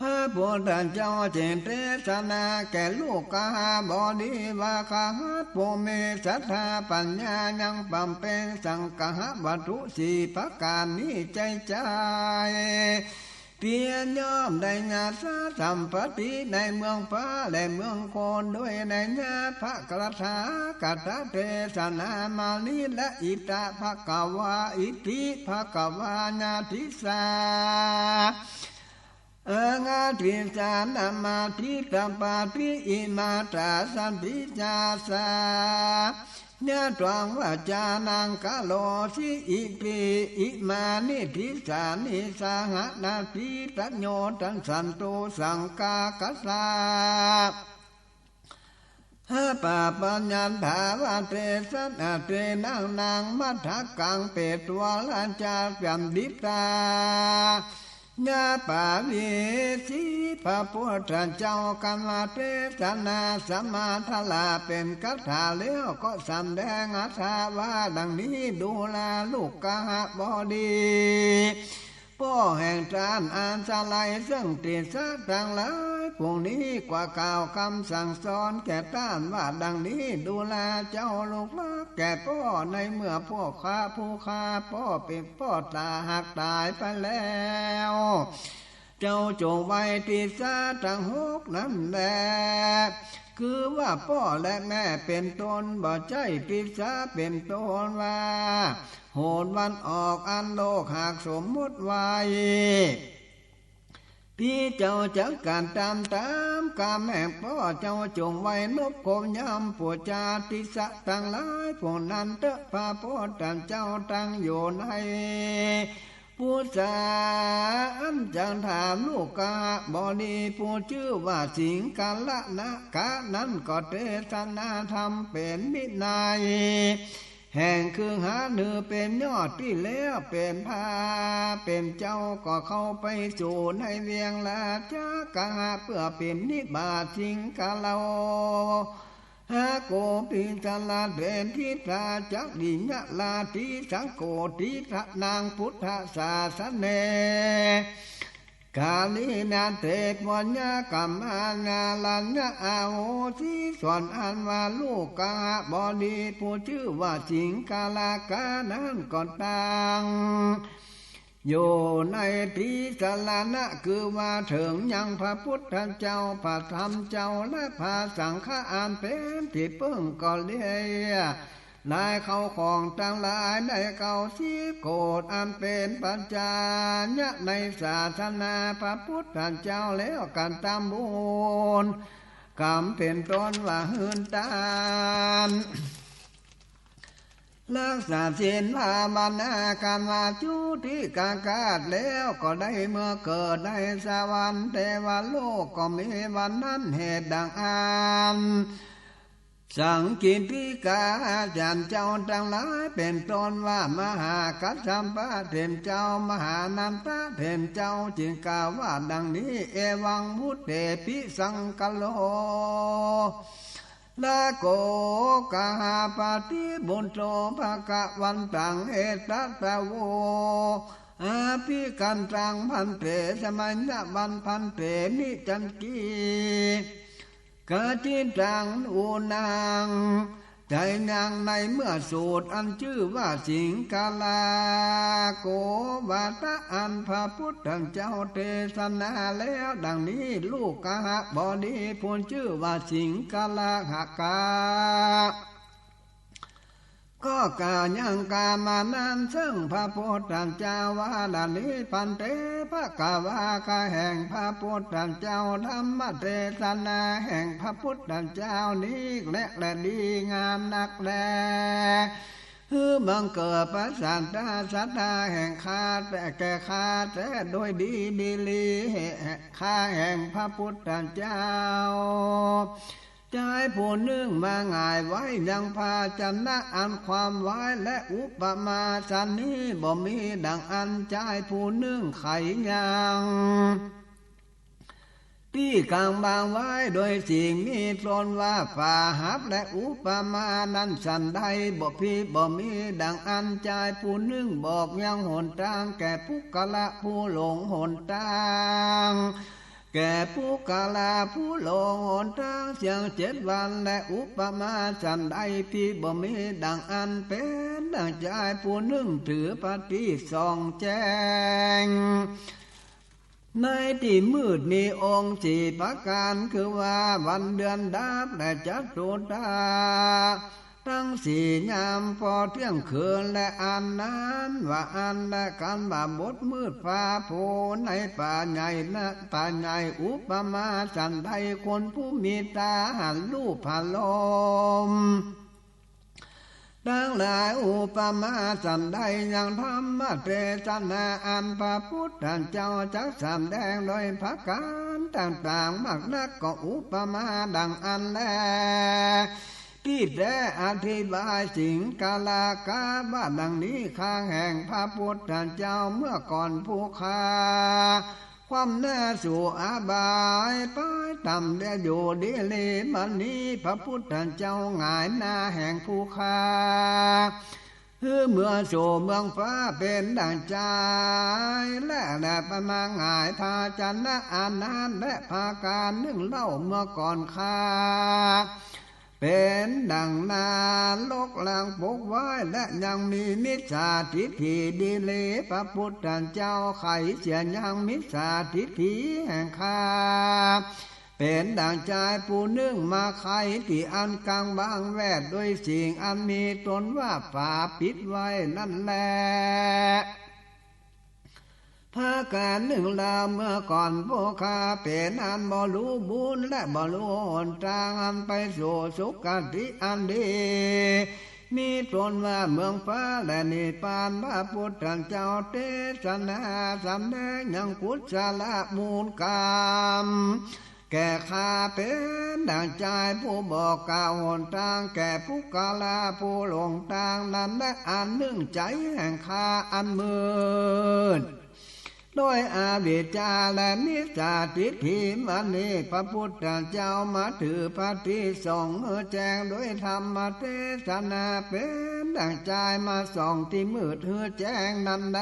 พระปุทธเจ้าจึงเตสนาแก่ลูกขหบดีว่ากหัตถ์ผู้มีศรัทธาปัญญายังปำเป็งสังฆะวัตถุสี่ประก๋านนี้ใจ๊ใจ๋ เตียนย่อมได้ยัสสะสัมปัตติในเมืองฟ้าและเมืองคน ด้วยนัยยะพระตถาคตเตสนามานี้แล อิตะภะคะวา อิติภะคะวา ญาติสสะ อะญาติสสะ นะมาทิตตะปาติ อิมาตาสันติสสะ ญาตวังวาจานังกะโรสิ อิติ อิมานิทิสสานิ สหะนาทิตโย ทัสสันตุ สังฆาคะสสะ หะปะปัญญัฏฐาวาเทสะนะ เตนะนะ มัทธะกัง เปตวะระจา ปัณฑิตา ญาปาวิสี พระปุทธเจ้ากำลังเตสนาสมาทละเป๋นคาถาแล้ว ก็สำแดงอัตถะว่าดังนี้ ดูราลูกขหบดี ป้อแห่งต้านอันสะไหลเซิ่งติสสะตังหลาย ผู้นี้กว่ากล่าวกำสั่งสอนแก่ต้านว่าดังนี้ ดูราเจ้าลูกรัก แก่ป้อในเมื่อพวกข้าผู้ข้าป้อเป๋นป้อต๋ายหากต๋ายไปแล้ว เจ้าจงไหว้ติสสะตังหกนั้นแล คือว่าป้อและแม่เป๋นต้น บ่ใจ้ติสสะเป๋นต้นว่า โหนวันออกอันโลกหากสมมุติไว้ ตี้เจ้าจักกั๋นต๋ามต๋ามกำแห่งป้อ เจ้าจงไหว้นบคมย้ำปู๋จาติสสะตังหลาย ผู้นั้นเต๊อะ พระปุทธเจ้าตั้งอยู่ใน ปุสสา อันจักถามลูกขหบดีผู้จื้อว่าสิงคละนะกะนั้นก็เตสนาธรรมเป๋นวินัย แห่งคือหาหื้อเป๋นยอดตี้แล้ว เป๋นพระเป๋นเจ้าก็เข้าไปสู่ในเวียงราชกหะ เปื้อเป๋นนิบาตสิงคโลหะโกปิสละเถรทิสาจริยะราตรีสังโฆติสะนังพุทธศาสเน กาลินาเต ปุญญะกัมมานารัญญะอาโหสิ ส่วนอันว่าลูกขหบดีผู้จื้อว่าสิงคละกะนั้นก็ตั้งอยู่ในติสรณะ คือว่าเถิงยังพระปุทธเจ้า พระธรรมเจ้า และพระสังฆะอันเป๋นตี้เปิ้ง ก็เลีย ลายเข้าของตังหลายได้เก้าสิบโกฏ อันเป๋นปัจจานะในศาสนาพระปุทธเจ้าแล้ว กั๋นต๋ามบุญ กำเป๋นต้นว่าหื้นตาน รักษาศีลภาวนา กามาจุติกากาตแล้วก็ได้เมื่อเกิดในสวรรค์เตวโลกก็มีวันนั้น เหตุดังอั้น สังกิติกาอาจ๋ารย์เจ้าตังหลาย เป๋นต้นว่ามหากัสสปะเถรเจ้า มหานันทะเถรเจ้า จึงกล่าวว่าดังนี้ เอวังวุตเตปิสังคโล ลโก กหปฏิปุตโต ภะคะวันตัง เอตัสสะโว อภิกันตัง ภันเต สมะยะวัง ภันเต นิจจังกิ กะจิตัง อุนัง ใจ๋ยังในเมื่อสูตรอันจื้อว่าสิงคละโกวาทะ อันพระปุทธเจ้าเตสนาแล้วดังนี้ ลูกกหบดีผู้จื้อว่าสิงคละกะ ก็กล่าวยังกามานั้นเซิ่งพระปุทธเจ้าว่าดังนี้ ภันเต ภะคะวา ข้าแห่งพระปุทธเจ้า ธัมมเตสนาแห่งพระปุทธเจ้านี้แล และดีงามนักแล หื้อบังเกิดประสาทศรัทธาแห่งข้าแต่แก่ข้าแต่โดยดีดีหลี ข้าแห่งพระปุทธเจ้า จายผู้นึ่งมาหงายไว้ยังภาชนะอันความไว้ และอุปมาฉันนี้บ่มีดังอั้น จายผู้นึ่งไขยัง ตี้กางบางไว้โดยสิ่งมีต้นว่าฝาหับ และอุปมานั้นฉันใด บ่ผิดบ่มีดังอั้น จายผู้นึ่งบอกยังหนตางแก่ปุคคละผู้หลงหนตาง แก่ปุคคละผู้หลงหนตางเสี้ยงเจ็ดวัน และอุปมาฉันใด ผิดบ่มีดังอั้น เป๋นดั่งจายผู้นึ่งถือปฏิส่องแจ้ง ในตี้มืดมีองค์สี่ประก๋าน คือว่าวันเดือนดับ และจัตุตา ตังสี่ยามปอเตี้ยงคืน และอันนั้นว่าอั้น และกันว่าบทมืดฟ้าโผในป่าใหญ่นะ ป่าใหญ่ อุปมาฉันใด คนผู้มีต๋าหันรูปหันลม ตังหลาย อุปมาฉันใด ยังธัมมเตสนาอันพระปุทธเจ้าจักสำแดงโดยประก๋านต่างๆ มากนัก ก็อุปมาดั่งอั้นแล ตี้แต๊อธิบายสิงคละกะว่าดั่งนี้ ข้าแห่งพระปุทธเจ้าเมื่อก่อนผู้ข้า คว่ำหน้าสู่อบาย ไปต่ำและอยู่ดีหลี บัดนี้พระปุทธเจ้าหงายหน้าแห่งผู้ข้า หื้อเมือสู่เมืองฟ้าเป๋นดั่งจาย และแลไปมาหงายภาชนะอันนั้น และประก๋านนึ่งเล่าเมื่อก่อนข้า เป๋นดั่งนรกลางปกไว้ และยังมีมิจฉาทิฏฐิดีหลี พระปุทธเจ้าไขเสียยังมิจฉาทิฏฐิแห่งข้า เป๋นดั่งจายผู้นึ่งมาไขตี้อันกางบางแวดโดยสิ่งอันมีต้นว่าฝาปิดไว้นั่นแล ประก๋านนึ่งเล่าเมื่อก่อนผู้ข้าเป๋นอันบ่ฮู้บุญ และบ่ฮู้หนตางอันไปสู่สุคติอันดี มีต้นว่าเมืองฟ้าและนิพพาน พระปุทธเจ้าเตสนาสำแดงยังกุศลมูลกรรม แก่ข้าเป๋นดั่งจายผู้บอกกล่าวหนตางแก่ปุคคละผู้หลงตางนั้น และอันนึ่งใจ๋แห่งข้าอันมืด โดยอวิชชาและมิจฉาทิฏฐิมานี้ พระปุทธเจ้ามาถือปฏิส่องหื้อแจ้งโดยธัมมเตสนาเป๋นดั่งจายมาส่องตี้มืดหื้อแจ้งนั้นแล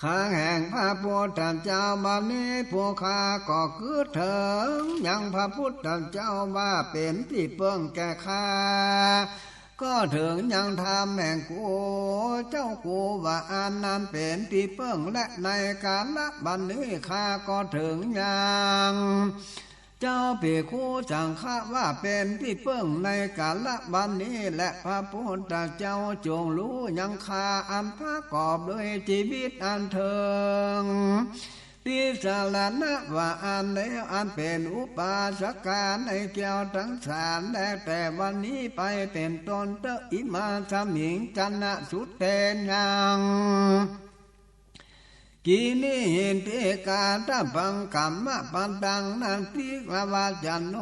ข้าแห่งพระปุทธเจ้าบัดนี้ผู้ข้าก็คือเถิงยังพระปุทธเจ้าว่าเป๋นตี้เปิ้งแก่ข้า ก็เถิงยังธรรมแห่งกูเจ้ากูว่าอันนั้นเป๋นตี้เปิ้ง และในกาละบัดนี้ข้าก็เถิงยัง เจ้าภิกขุสังฆะว่าเป๋นตี้เปิ้งในกาละบัดนี้ และพระปุทธเจ้าจงฮู้ยังข้าอันประกอบโดยจีวิตอันเถิง ตี้ จรณะว่าอั้นแล้ว อันเป๋นอุปาสกาในแก้วตังสาม แลแต่วันนี้ไปเป๋นต้นเต๊อะ อิมาสมิง จนะสุเตยัง กิริหิติกาตะปัง กัมมะปัตตัง นัตถิกะวะจโน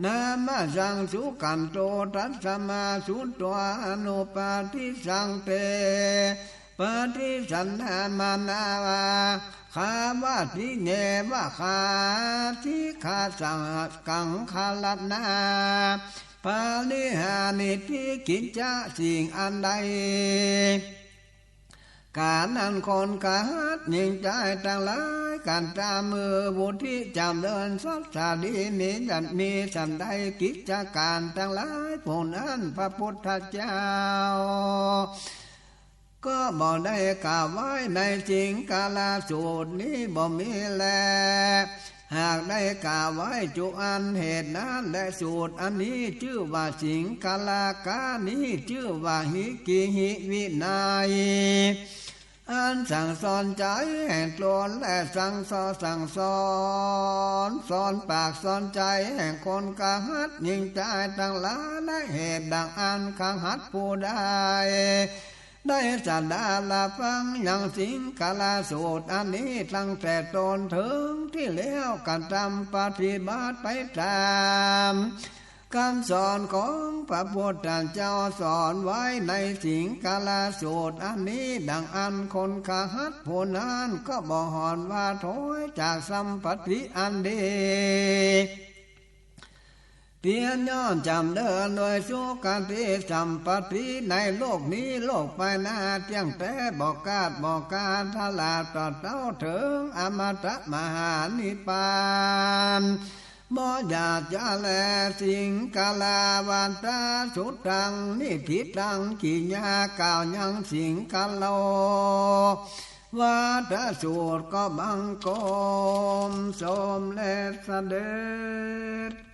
นามะสัง สุขันโต ตัสมา สุตวา อนุปาทิสสัง เต ปะฏิสันนามะนาวา คาวะติเย วะคา สิกขาสัง กังคารณา ปะริหานิติกิจจะ สิ่งอันใด ก๋านอันคนขหัตถ์หญิงจายตังหลาย กั๋นต๋าม เมื่อบุตรีจ๋ำเริญสัตย์สาลี มีสัน มีสันใด กิจก๋านตังหลาย ผู้นั้นพระพุทธเจ้า ก็บ่ได้กล่าวไว้ในสิงคละสูตรนี้บ่มีแล หากได้กล่าวไว้จุอัน เหตุนั้นแล สูตรอันนี้จื้อว่าสิงคละ ก๋านนี้จื้อว่าหิกิหิวินัย อันสั่งสอนใจ๋แห่งต๋น และสั่งสอน สั่งสอน สอนปากสอนใจ๋แห่งคนขหัตถ์หญิงจายตังหลาย และเหตุดังอั้น ขหัตถ์ผู้ใด ได้สดับฟังยังสิงคละสูตรอันนี้ ตั้งแต่ต้นเถิงตี้แล้ว กระทำปฏิบัติไปต๋าม กำสอนของพระพุทธเจ้าสอนไว้ในสิงคละสูตรอันนี้ ดังอั้นคนขหัตถ์ผู้นั้นก็บ่หอนว่าถอยจากสัมปัตติอันดี เตียรย่อมจ๋ำเริญโดยสุคติสัมปัตติในโลกนี้ โลกไปหน้าเตี้ยงแต๊ บ่ขาดบ่กาด ตลอดตะเต้าเถิงอมตะมหานิพพาน บ่อยากจะแล สิงคละวัตตะสุตตัง นี้ผิดตังกิริยากล่าวยังสิงคโลวัตตะสูตรก็บังคมสมเร็จเสด็จ